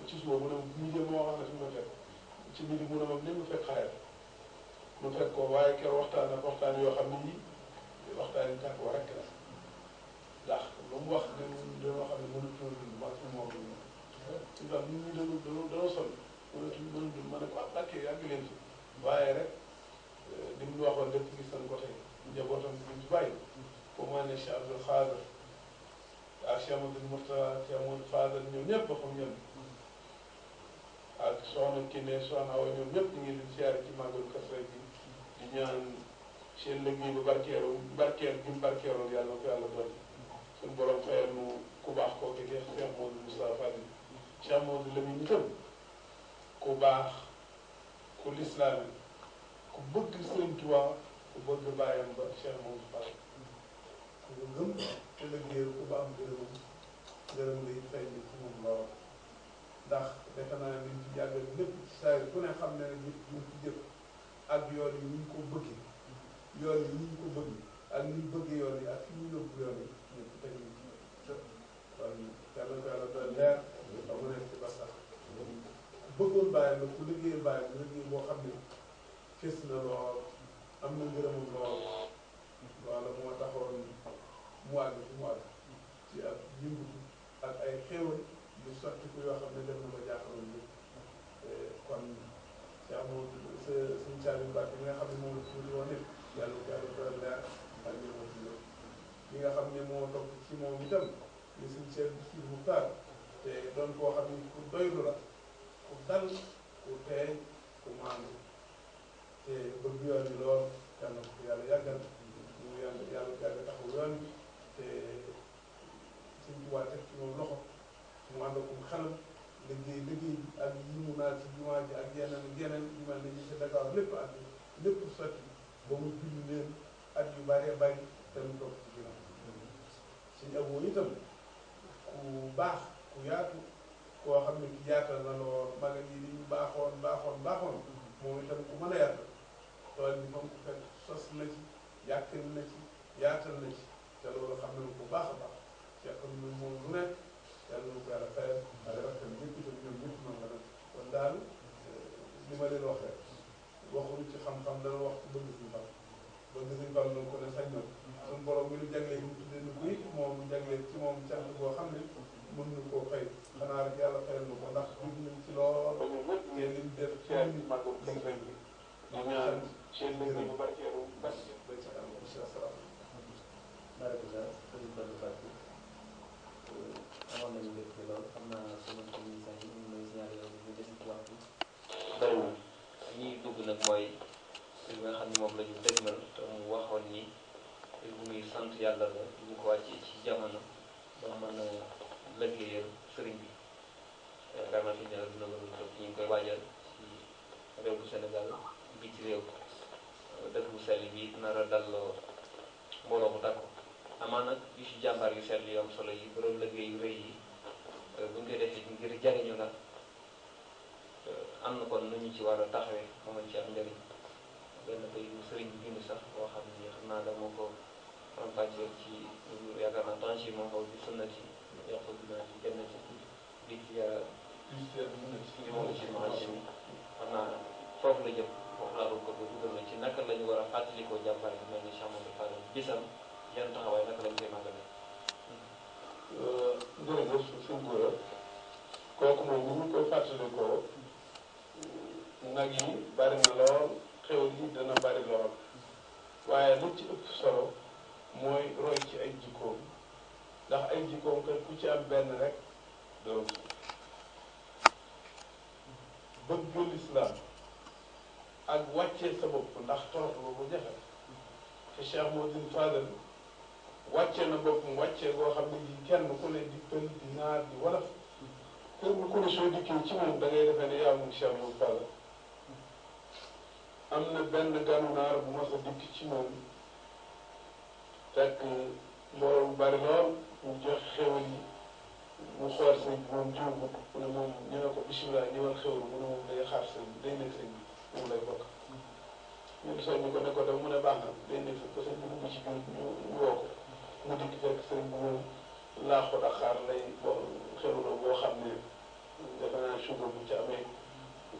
ci suba mu ne midi moo xam ne fi mu fekk ci midi mu ne moom ni mu fekk xayal mu fekk ko waaye keroog waxtaan ak waxtaan yoo xam ne yii waxtaan yi tàkk wa rek la ndax lu mu wax ne dañoo xam ne mënatuñoo dund maa ngi moom ci ndax nit ñi dañoo sonn mënatuñu dund ma ne ko ah Mbàkke yàgg leen fi waaye rek li mu waxoon lépp gis nañ ko tey njabootam bi ñu bàyyi pour mu ne Cheikh Abdoul Khadr ak Cheikh Amadou Mourtada Cheikh Amadou Fadal ñoom ñëpp ba xam ñoom ak soxna Kiné soxna Awa ñoom ñëpp ñu ngi leen siyaare ci màggalu Kazu Rajab bi di ñaan seen liggéey ba barkeel gi mu barkeeloon yàlla na ko yàlla dolli suñu borom fayal nu ku baax kooku di Cheikh Modou Moustapha Fadil Cheikh Modou Lamine itam ku baax ku lislaam ku bëgg Sëriñ Tuubaa ku bëgg bàyyam ba Cheikh Modou Fadil ku gëm te liggéeyal ku ba am gërëm lay fay ni ci moom lool ndax defe naa ne liñ ci jàngal lépp saa yi ku ne xam ne nit ñu ci jëf ak yoon yi ñu ko bëggee yoon yi ñu ko bëgg ak ñu bëgg yoon yi ak fi ñu yóbbu yoon yi ñëpp teg ñu ci kon yàlla ko yàlla doon leer ba mu nekk ci ba sax bëggoon bàyyi la ku liggéeyal bàyyi la liggéey boo xam ne fës na lool am na ngërëmam lool wala moo taxoon mu àgg fi mu àgg ci ak yëngutu ak ay xéewal yu sotti ko yoo xam ne def na ma jaaxaloon lépp kon ci amoo sa suñ Saliou Mbacke bi nga xam ne moom la tuuti woon yëpp yàlla ko yàlla doon leer ak ñëwoon ci loolu li nga xam ne moo topp ci moom itam ni suñ chef bi fii mu taal te doon koo xam ne ku doylu la ku dal ku teey ku maandu te bëgg yoon bi lool yàlla ko yàlla yàggal ñu yàlla taxaw yoon bi te suñ tubaab teg ci moom loxo mu ànd ak xelam liggéey bi ak yi mu naal ci jumaa ji ak yeneen yu mel ne ñi ci Dakar lépp ak lépp sotti ba mu bind leen at yu bëree bëri te mu toog ci ginnaaw suñu aboo itam ku baax ku yaatu koo xam ne ki yaatal na lool magal yi li ñu baaxoon moom itam ku mën a yaatal tool bi fa mu ko fekk sos na ci yàkkal na ci yaatal na ci te loolu xam nañu ko baax a baax fekk na moom lu nekk yàlla na ko yàlla fayal ak rakkam ñëpp itam ñoom ñëpp noonu la nag kon daal li ma leen wax rek waxuñu ci xam-xam dana wax ci bëgg suñu xam bëgg suñu xam noonu ko ne sañ na suñu borom mi ñu jaglee ñu tuddee ni kuy moom mu jaglee ci moom cant boo xam ne mën ñu koo fay xanaa rek yàlla fayal na ko ndax dugg nañ ci lool te liñ def ci nit liñ fay bi ñu ñaan seen liggéey bu barkeelu bas bay sa kanam incha allah barke sa sëriñ Fallou Mbacke amoon nañu mbégte lool xam naa yàlla la ñu ko wàccee ci jamono ba mën a liggéeyal sëriñ bi yaakaar naa fi ñu ne dina ñu ngi koy waajal ci réew bu Sénégal bi ci réew dëkk bu sell bi nar a dalloo mbooloo mu takku amaa nag yu si jàmbaar yu sell yu am solo yi borom liggéey yu rëy yi bu ñu koy defee ngir jariñu la am na kon nu ñu ci war a taxawee moo mën ci am njëriñ benn bay sëriñ bi bind sax boo xam ni xam naa dama ko faram-fàcceel ci yaakaar naa tangi moo xaw bi sunnati yàqu dinaa ci genn ci bi ci li moom ci marché bi xam naa foofu la jëm foofu laa doon ko dugal na ci naka la ñu war a fàttalikoo jàmbaar yi mel ni Cheikh Amadou Fall bisam yan taxawaay naka lañ koy màggale. jërëjëf suñ góor kooku moom bu ñu koy fàttalikoo nag yi bari na lool xew yi dana bari lool waaye lu ci ëpp solo mooy roy ci ay jikkoom ndax ay jikkoom kat ku ci am benn rek doo bëgg lislaam ak wàccee sa bopp ndax torox bu jafe te Cheikh Modou Fadel wàccee na boppam wàccee goo xam ne ji kenn ku ne di pël di naar di wolof kenn ku ne soo dikkee ci moom da ngay defee ne yaa moom Cheikh Modou Fadel am na benn ganu naar bu mas a dikk ci moom fekk mbooloo bu bari lool mu jox xewal yi mu xool sëñ bi moom jiw ko mu ne moom ñu ne ko bisimilah ñëwal xewal mu ne moom day xaar sëñ bi day nekk sëñ bi moom lay bokk ñun soññu ko ne ko dem mu ne baax na day nekk ko sëñ bi dugg ci biir ñu woo ko mu dikk fekk sëñ bi moom laaxu Dakar lay xewloo boo xam ne defe naa suba bu ci amee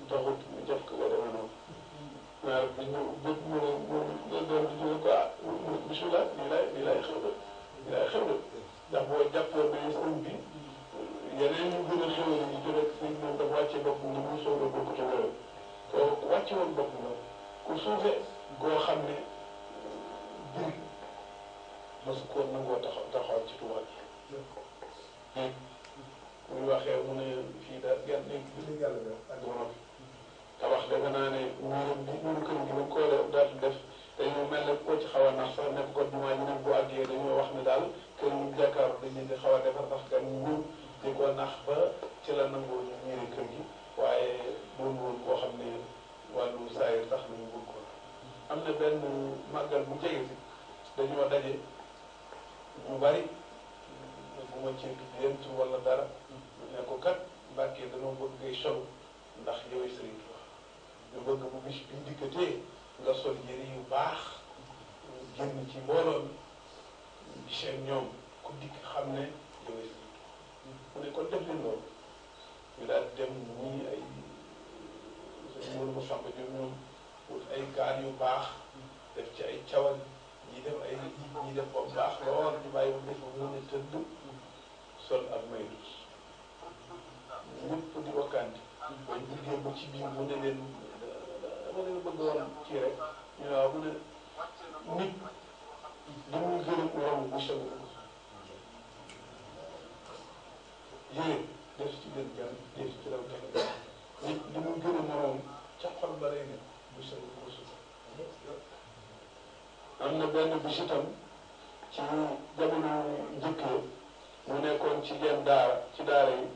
taxut mu jëf ko ba demee noonu waaw bi ñu bët mu ne moom doon di ñu ko ah bisimilah lii laay xewloo ndax boo jàppoon ne sëñ bi yeneen ñu gën a xewal yi ci rek sëñ moom dafa wàcce bopp ni muy xewloo bokku ci loolu ko wàcce woon bopp la ku suufe goo xam ne bir mosu ko nangoo taxaw ci tubaab yi muy waxee mu ne fii daal genn bi li yàlla def ak borom tabax defe naa ne ñuru kër gi bañ koo daal def dañoo mel ne koo ci xaw a nax sax nekk ko jumaa ji nag bu àggee dañoo wax ne daal kër yi jàkkaaru dañu di xaw a defar ndax gan ñu di ko nax ba ci la nangoo ñu ñëwee kër gi waaye doon woon koo xam ne wàllu saayir tax nañu bëgg ko am na benn màggal bu jege si dañoo daje ñu bari bu ma ci yent wala dara ne ko kat Mbàkke dañoo bëgg ngay sol ndax yow sëriñ ñu bëgg bu bis bi dikkatee nga sol yëre yu baax génn ci mbooloo mi di seen ñoom ku dikk xam ne yow sëriñ mu ne kon def leen loolu ñu daal dem ñii ay mënu ma sàmp jom ñoom wut ay gaar yu baax def ci ay cawal ñi def ay ñi def ba baax lool ñu bàyyi ba bés ba mu ne tëdd sol ak maydu ñëpp di wakkaandi bañ duggee ba ci biir mu ne leen dama leen bëgg woon kii rek ñu ne waaw mu ne nit li muy gërëm moom bu sëg yéen def ci gën gan def ci raw teg nit li muy gërëm moom ca xol ba lay ne bu sëg bu sëg am na benn bis itam ci jamono njëkkee mu nekkoon ci yenn daara ci daara yi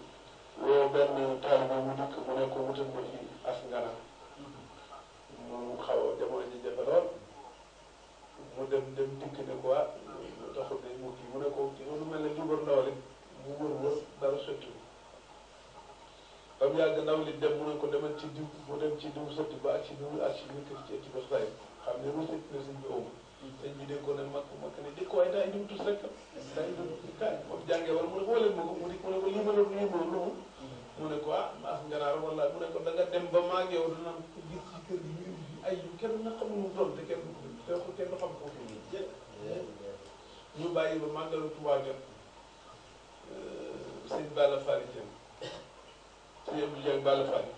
woo benn taalibe mu dikk mu ne ko wutal ma ci as ngana mu xaw a jamono ji jafe lool mu dem dikk ne ko ah taxul ne mu kii mu ne ko kii lu mel ne jubar ndaw li mu wër dara sotti ba mu yàgg ndaw li dem mu ne ko demal ci diw mu dem ci diw sotti ba ak ci diw ak ci biir kër ci baxtaay xam ne lu sotti na sëñ bi oom sëñ bi dégg ko ne makk ne di ko waaye daa indi tus rek daa indi kaay moom jàngee wala mu ne ko waleen ma ko mu ne ko lii ma la lii moom lu mu ne ko ah maas nganaar wala mu ne ko da nga dem ba maag yow dana gis ci kër gi ñu ay yu kenn na xamul mu doon te kenn du xam ko ñu bàyyi ba màggalu Tuubaa jot sëñ Balla Fally Dieng sëñ Abdou Dieng Balla Fally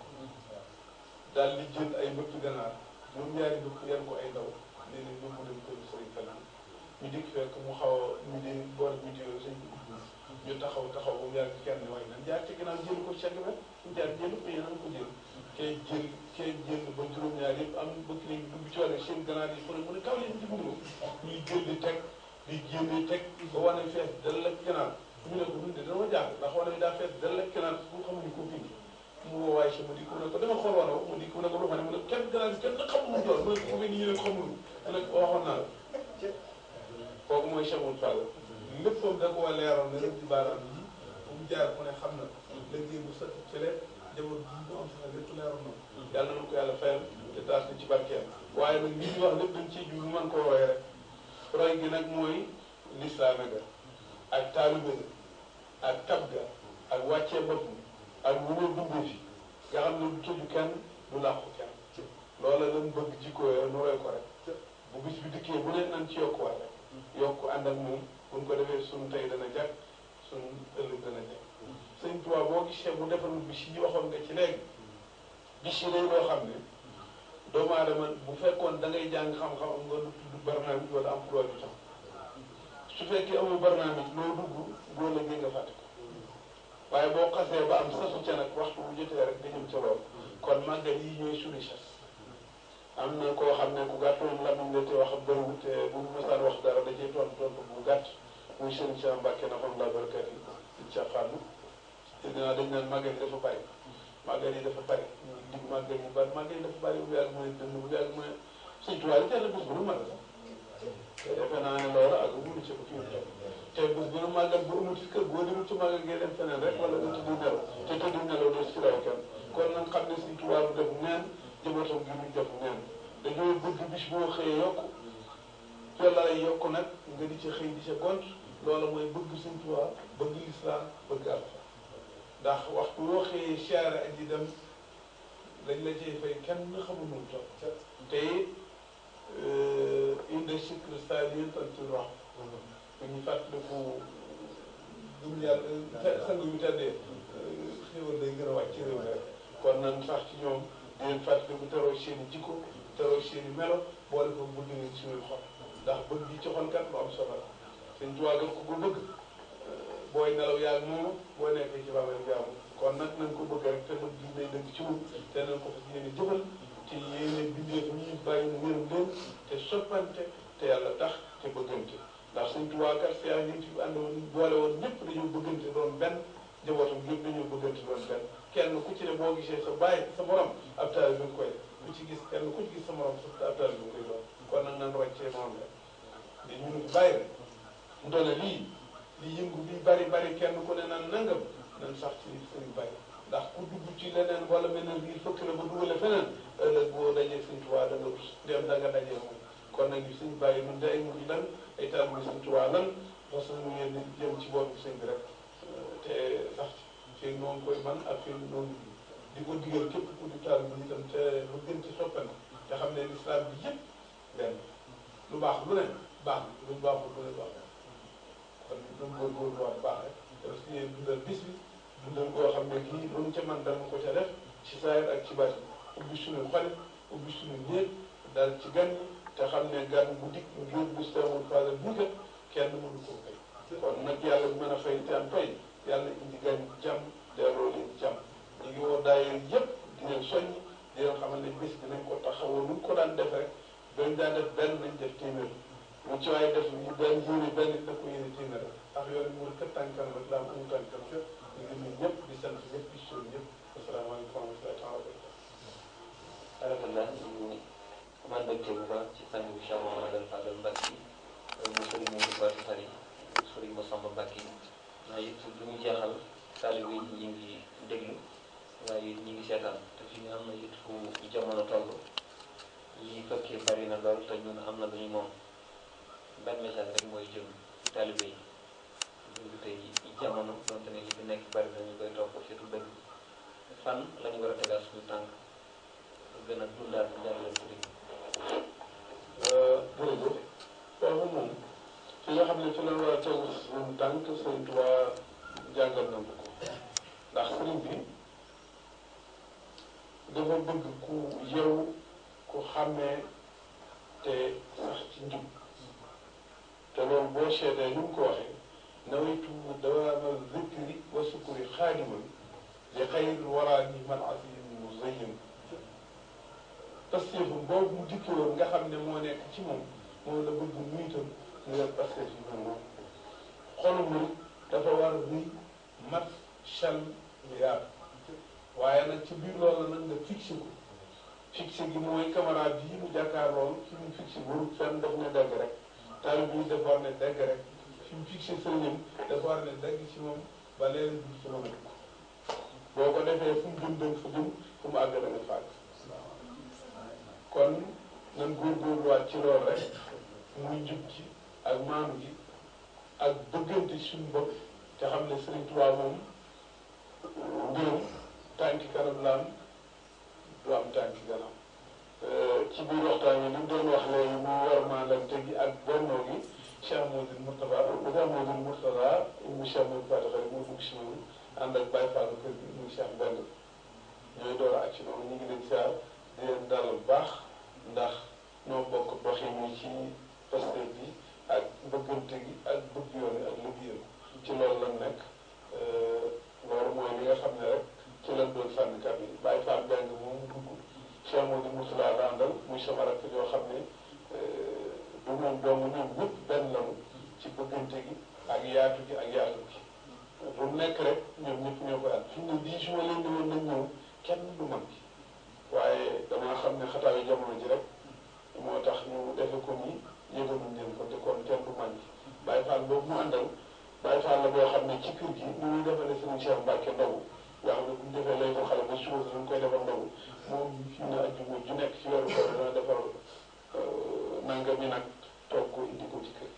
daal di jël ay bëtt ganaar ñoom ñaari bëtt yan ko ay ndaw léeg-léeg ñoom mu dem kër sëriñ Fallou ñu dikk fekk mu xaw a ñu di boole ñu diwee sëñ bi ñu taxaw ba mu yàgg kenn waaye nan jaar ci ginnaaw jël ko chèque ba ñu jaar jël ko yéen a ko jël kay jël ba juróom-ñaar yëpp am bëgg nañ dugg ci wàllu seen ganaar yi fële mu ne kaw leen dimbali ñuy jël di teg di génne teg ba wane fees dal ak ginaar ñu ne ko ñun de dama jàng ndax wane bi daa fees dal ak ginaar bu xamuñu ko fi mu woo waaye sama di ko ne ko dama xool wane mu di ko ne ko lu ma ne mu ne kenn ginaar bi kenn xamul mu doon mu ne ko fi ñu ne xamul mu ne ko waxoon naa la kooku mooy Cheikhoul Fall léppam da koo leeroon ne rek ci baaraam yi bu mu jaar ku ne xam na liggéey bu sët ci leen jamono bii bu am sax lépp leeroon na yàlla na ko yàlla fayal te taas ci barkeem waaye nag li ñuy wax lépp dañ ciy jublu mën koo roy rek roy gi nag mooy lislaame ga ak taalibe ga ak tab ga ak wàccee bopp ak wunoo dundee fi nga xam ne du tëju kenn du làqu kenn loola lañ bëgg jikkoo yooyu nu roy ko rek bu bis bi dikkee bu ne nañ ci yokkuwaat rek yokk ànd ak moom buñ ko defee suñ tey dana jag suñ ëllëg dana jag sëñ Tuubaa boo gisee bu defarul bis yi waxoon nga ci léegi bis yi day loo xam ne doomu aadama bu fekkoon da ngay jàng xam-xam am nga lu tudd barnaamij wala emploi du temps su fekkee amul barnaamij loo dugg boo lëggee nga fàtte ko waaye boo xasee ba am sasu ca nag waxtu bu jotee rek nga jëm ca loolu kon màggal yi ñooy suñu richesse am na koo xam ne ku gàttoon lamiñ la te wax bëriwul te bu mu mësaan wax dara da cee tontu bu gàtt muy Sëriñ Cheikh Mbacke na xam la barkat yi Sëriñ Cheikh Fallou te dinaa dañ naan màggal yi dafa bari màggal yi dafa bari ñu dig màggal yi bari màggal yi dafa bari bu yàgg mooy dënd bu yàgg mooy Sëriñ Tuubaa yi teel bés bu nu màggal te defe naa ne loolu ak wunu ci ko fi mu toll te bés bu nu màggal bu amul ci kër boo demul ci màggal ngay dem feneen rek wala nga tëdd nelaw te tëdd nelaw doo ci raw kenn kon nag xam ne Sëriñ Tuubaa du def neen jëbatam gi ñu def neen dañoo bëgg bis boo xëyee yokk yàlla yokk nag nga di ci xëy di ca gont loolu mooy bëgg Sëriñ Tuubaa bëgg lislaam bëgg Alxuraan ndax waxtu boo xëyee siyaare ak di dem lañ la cay fay kenn xamul nu mu toll te inde sikre stadien tantur wax bu ñu fàttaliku gëm yàlla sang yu teddee xéwal day gën a wàcc ci réew mi rek kon nan sax ci ñoom di leen fàttaliku teroo seen i jikko teroo seen i melo boole ko bëgg leen suñuy xol ndax bëgg gi ci xol kat lu am solo la Sëñ Tuubaa ku ko bëgg booy nelaw yaa ngi moom boo nekkee ci bàmmeel yaa moom kon nag nañ ko bëgg rek te bëgg gi day dëgg ci ñun te nañ ko fas yéene jëfal te yéene bindeef ñi bàyyi nu wérum leen te soppante te yàlla tax te bëggante ndax Sëñ Tuubaa kat si yaa ngi ci àndoon boole woon ñëpp dañoo bëggante doon benn njabootam yëpp dañoo bëggante doon benn kenn ku ci ne boo gisee sa bàyyi sa morom ab taal bi nga koy ku ci gis kenn ku ci gis sa morom sa ab taal bi nga koy doon kon nag nan roccee noonu la di ñu fi bàyyi rek mu doone lii li yëngu bi bari bari kenn ku ne nan nangam nan sax ci sëriñ bàyyi ndax ku dugg ci leneen wala mel ne lii fëkk la ba dugale feneen ëllëg boo dajee Sëriñ Tuubaa da nga rus ndem da nga dajee moom kon nag ñu suñu bàyyi nun da ay mujj lan ay taal bi Sëriñ Tuubaa lan parce que mu ngeen jëm ci boobu sëñ bi rek te sax fii noonu koy man ak fii noonu di ko digal képp ku di taal bi itam te lu gën ci soppandi te xam ne lislaam bi yëpp benn lu baax lu ne baax lu baaxul lu ne baax kon ñun góorgóorlu wax baax rek te aussi ñuy dundal bis bi dundal koo xam ne kii lu mu ca man dama ko ca def ci saayir ak ci bati ubbi suñu xol ubbi suñu néeg daal ci gan ñi te xam ne gan bu dikk ngir bu Seexul Faadil bu kat kenn mënu koo fay kon nag yàlla mën a fay te am fay yàlla indi gan jàmm delloo leen jàmm ñu ngi woo daayira yëpp di leen soññ di leen xamal ne bés dinañ ko taxawoo nu ko daan def rek dañ daan def benn nañ def téeméer lu ci waaye def ñu daan yéene benn nit na ko yéene téeméer rek ndax yoon bi mu kër tànkam rek la am amu tànkam ñu ngi nuyu ñëpp di sant ñëpp di suul ñëpp asalaamaaleykum wa rahmatullahi taala wa barakatuh alhamdulilah ñu amaan mbégte bu baax ci sang bi Cheikh Mouhamadou Fadal Mbacke mu sëriñ Modou Bati Xari sëriñ Massamba Mbacke waaye it lu ñu jeexal taalibe yi ñu ngi déglu waaye it ñu ngi seetaan te fi ñu am na it fu jamono toll yi fekkee bari na lool te ñun am na lu ñu moom benn message rek mooy jëm ci taalibe yi déglu tey jamono donte ne li fi nekk bari na ñu koy topp surtout dëgg fan la ñu war a tegaat suñu tànk gën a dundaat njàngale sëriñ jërëjëf foofu moom fi nga xam ne fi la war a tegu suñu tànk Sëriñ Tuubaa jàngal na ko ndax sëriñ bi dafa bëgg ku yeewu ku xàmmee te sax ci njub te loolu boo seetee ni mu ko waxee nawaytu dawaamal zikri wa sukuri xaadiman li xayri waraa ni man asiyin muzayyin tasdiqu boobu mu dikki woon nga xam ne moo nekk ci moom la bëgg mu itam ngeen passé fi mel noonu xolu murit dafa war a rëy mat chal lu yaatu waaye nag ci biir loolu nag nga fixé ko fixé gi mooy camarade bii mu jàkkaar loolu fi mu fixé warul fenn daf ne dégg rek taal bi dafa war ne dégg rek fi mu fixé sëriñam dafa war ne dégg ci moom ba léegi du ci mën a dugg boo ko defee fu mu jëm dëng fa jëm fu mu àgg da nga fàgg kon nan góorgóorluwaat ci loolu rek muy njub ci ak maanu gi ak bëggante suñu bopp te xam ne Sëriñ Tuubaa moom mbirum tànki kanam la am du am tànki kanam ci biir waxtaan yi li mu doon wax léegi mu warmaalante gi ak bennoo gi Cheikh Modou Mourtada mu Cheikh Modou Fatick rek moo dugg si noonu ànd ak Baye Fall kër gi muy Cheikh Mbend ñooy door ak ci noonu ñu ngi leen siyaar di leen dalal bu baax ndax ñoo bokk doxin yi ci Pastef bi ak bëggante gi ak bëgg yoon ak liggéeyam ci loolu lan nekk loolu mooy li nga xam ne rek ci lañ doon sànni kàddu yi Baye Fall Mbend moom mu dugg Cheikh Modou Mourtada la àndal muy sama rakk yoo xam ne du moom doomu ñoom ñëpp benn lañu ci bëggante gi ak yaatu gi ak yaatu gi lu nekk rek ñoom ñëpp ñoo koy ànd fi mu ne bii su ma leen di woon nañ ñëw kenn du man ci waaye damaa xam ne xataayu jamono ji rek moo tax ñu defe ko nii yëgaluñ leen ko te kon kenn du man ci Baye Fall boobu mu àndal Baye Fall la boo xam ne ci kër gi ni muy defalee Serigne Cheikh Mbacke ndogu nga xam ne bu ñu defee lay ko xale ba suba dañ koy defal ndogu moom fi mu ne ajjuma ju nekk ci weeru koor dana defar nangam yi nag toog ko indi ko ci kër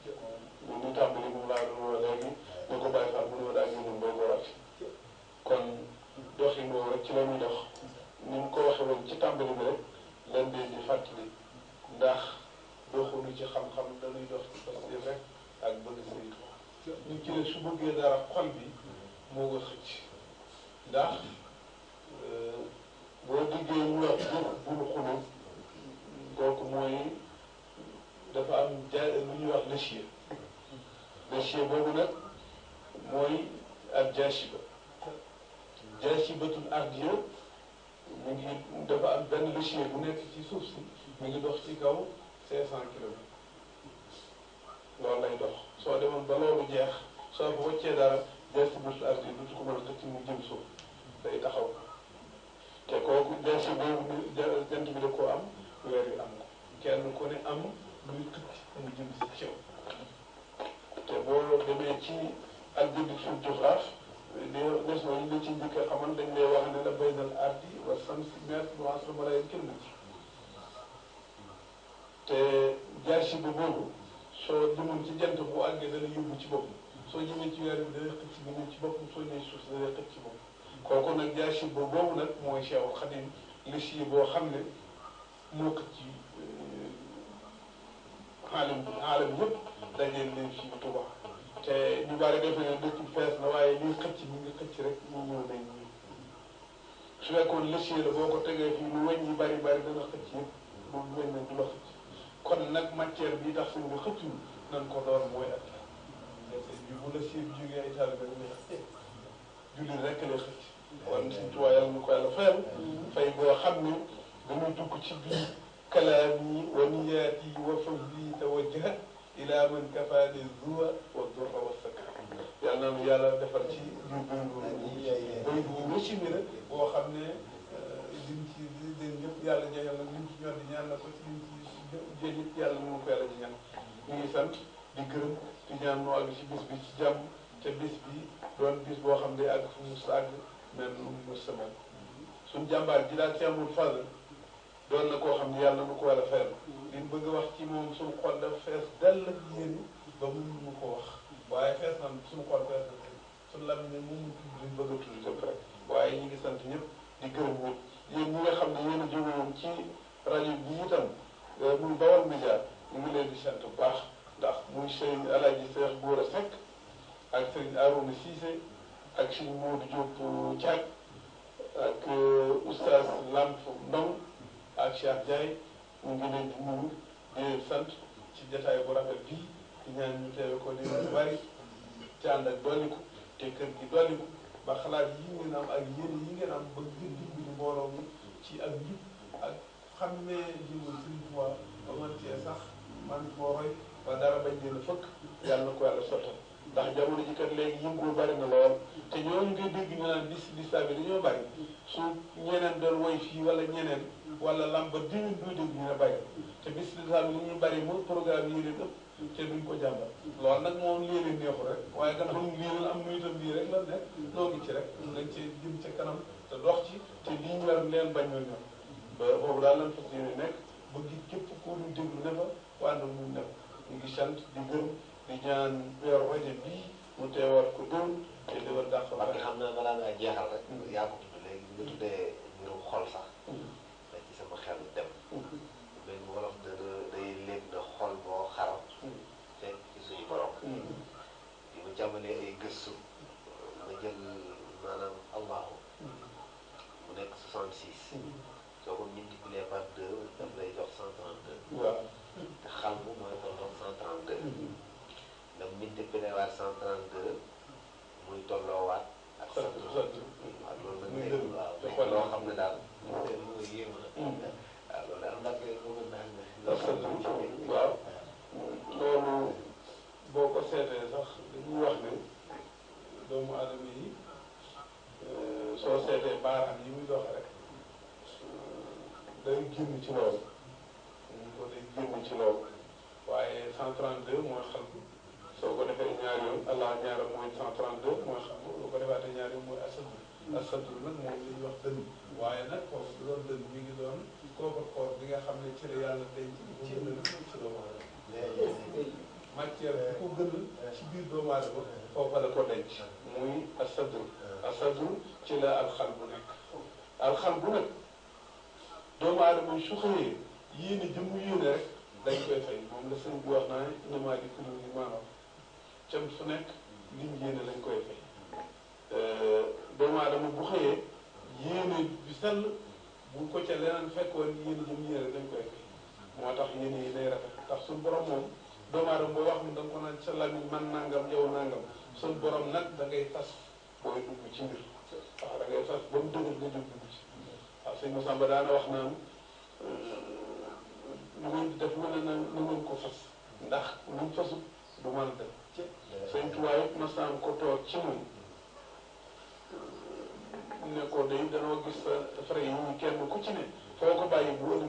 gi ñu tàmbali moom laa doon woo léegi ñu ko Baye Fall mu ne ma daa génnoon boo ko wàcc kon doxin boobu rek ci la ñuy dox ni mu ko waxee woon ci tàmbali bi rek lan leen di fàttali ndax doxuñu ci xam-xam dañuy dox ci Pastef rek ak bëgg saytu ñu ci ne su bëggee dara xol bi moo ko xëcc ndax boo diggee ñu wax bul xulu kooku mooy dafa am lu ñuy wax lëchier lëchier boobu nag mooy ak jaasiba jaasibatul ardiya mu ngi dafa am benn lëchier bu nekk ci suuf si mu ngi dox ci kaw 500 kilomètres loolu lay dox soo demoon ba loolu jeex soo ko wàccee dara jaasibatul ardiya du ko mën a xëcc mu jëm suuf day taxaw te kooku jaasi boobu jant bi da koo am weer yi am ko kenn ku ne am luy xëcc mu jëm si cew te boo demee ci aljënd suuf joxaaf des na ñu la ci njëkk a xamal dañ lay wax ne la baynal ardi wa samsi mètre nu asra malayen kilomètre te jaasi ba boobu soo demoon ci jant bu àggee dana yóbbu ci boppam soo ñëwee ci weer bi dana xëcc bi ñëw ci boppam soo ñëwee suuf si dana xëcc ci boppam kooku nag jaasi ba boobu nag mooy Cheikhul Khadim li boo xam ne moo xëcc aalam yëpp dajeel leen fii Tuuba te ñu bari defe ne dëkk bi fees na waaye liy xëcc mi ngi xëcc rek ñu ñëw nañ ñi su fekkoon lësier la boo ko tegee fii lu weñ yi bari dana xëcc yëpp lu weñ na du la xëcc kon nag matière bi tax suñ nga xëccul nan ko doon mooy ak bi bu lësier bi jógee ay taal bi ne jullit rek lay xëcc kon suñ Tuuba yàlla ñu ko yàlla fayal fay boo xam ne dañuy dugg ci biir kalaami wa niyaati wa fawzi tawajjaha ila man kafaani zuwa wa durra wa sakar yàlla na yàlla defal ci biir béy bu wëcci mi rek boo xam ne liñ ci dégg ñëpp yàlla ñaan na liñ ci ñor di ñaan na ko ci liñ ci jël ñëpp yàlla mënu ko yàlla di ñaan ñu ngi sant di gërëm di ñaan nu àgg ci bis bi ci jàmm te bis bi doon bis boo xam ne àgg fu mu sa àgg mel nu mu semaine suñ jàmbaar ji daal ci amul fàll doon na koo xam ne yàlla nu ko war a fayal liñ bëgg a wax ci moom suñu xol dafa fees dell ak yéen ba mënuñu ko wax waaye fees na suñu xol fees na suñu lamiñ ne moom liñ bëgg a tudd lépp rek waaye ñu ngi sant ñëpp di gërëm ñëpp yéen ñi nga xam ne yéen a jóge woon ci rajo bi itam muy Baol Média ñu ngi leen di sant bu baax ndax muy sëñ Alaaji Seex Góora Seck ak sëñ Arouna Cissé ak sëñ Modou Diop Thiat ak oustaz Lamp Ndong ak Cheikh Ndiaye ñu ngi leen di nuyu di leen sant ci jotaay bu rafet bii di ñaan ñu teewe ko dégg lu bari te ànd ak dolliku te kër gi dolliku ba xalaat yi ngeen am ak yéen yi ngeen am ba gën dimbali mbooloo mi ci ak njub ak xam ne jiwul Sëriñ Tuubaa ba man cee sax man koo roy ba dara bañ leen a fëkk yàlla na ko yàlla sottal ndax jamono ji kat léegi yëngu bari na lool te ñooñu ngay dégg ñu naan lislaam yi dañoo bari su ñeneen doon woy fii wala ñeneen wala lamba diwin doo dégg ñu ne bari te bis lislaam yi li ñuy bari moo programme yi leen ëpp te duñ ko jàmbat loolu nag moom lii leen neexu rek waaye gannaaw lii leen am nu itam lii rek lan nekk noo ngi ci rek nañ ci jëm ca kanam te dox ci te lii ñu war leen bañ ñoom ñoom ba foofu daal lan fas yéene nekk bëgg képp ku ñu déglu ne fa wànda mu ne fa ñu ngi sant di gëm di ñaan weeru rajo bii mu teewaat ko doon te déwén dàq parce que xam naa balaa ngaa jeexal rek yaa ko tudd léegi nga tuddee mbirum xol sax da ci sama xel dem mais wolof day léeg na xol boo xaram fekk ci suñu borom bi mu jàmbalee ay gëstu nga jël maanaam allahu mu nekk 66 soo ko multiplier par 2 daf lay jox 132 waaw te xal bu mooy tolloog 132 nga multiplier waat 132 muy tolloowaat ak sant waaw loolu nag nekk waaw nekk loo xam ne daal lu yéem na waaw loolu daal ndax bëgg naa ne waaw loolu boo ko seetee sax dañuy wax ne doomu aadama yi soo seetee baaraam yi muy doxe rek day génn ci loolu day génn ci loolu waaye 132 mooy xal bi soo ko defee ñaari yoon allah ñaara mooy 132 mooy xam boo ko defaatee ñaari yoon mooy asadu nag moom la ñuy wax dënn waaye nag foofu du doon dënn mi ngi doon kooku koor bi nga xam ne ci la yàlla denc ci doomu aadama matière bi ko gënal ci biir doomu aadama foofa la ko denc muy asadu ci la alxal bu nekk alxal bu nekk doomu aadama yi su xëyee yéene jëmm yéene rek dañ koy fay moom la sëñ bi wax naa inamaa di kulu ni maanaam cam su nekk lim yéene lañ koy fay doomu aadama bu xëyee yéene bi sell bu ko ca leneen fekkoon yéene jëm yéene rek dañ koy fay moo tax yéene yi day rafet ndax suñu borom moom doomu aadama boo wax mu da nga ko naan sa lamiñ man nangam yow nangam suñu borom nag da ngay fas booy dugg ci mbir waaw da ngay fas ba mu dëgër nga dugg ci waaw sëñ Masamba daana wax naan lu ngeen di def mën na ngeen ko fas ndax luñ fasu du mën a dem sëñ Tuubaa yëpp masaam ko toog ci moom ne ko day danoo gis sa frais yi kenn ku ci ne foo ko bàyyi bu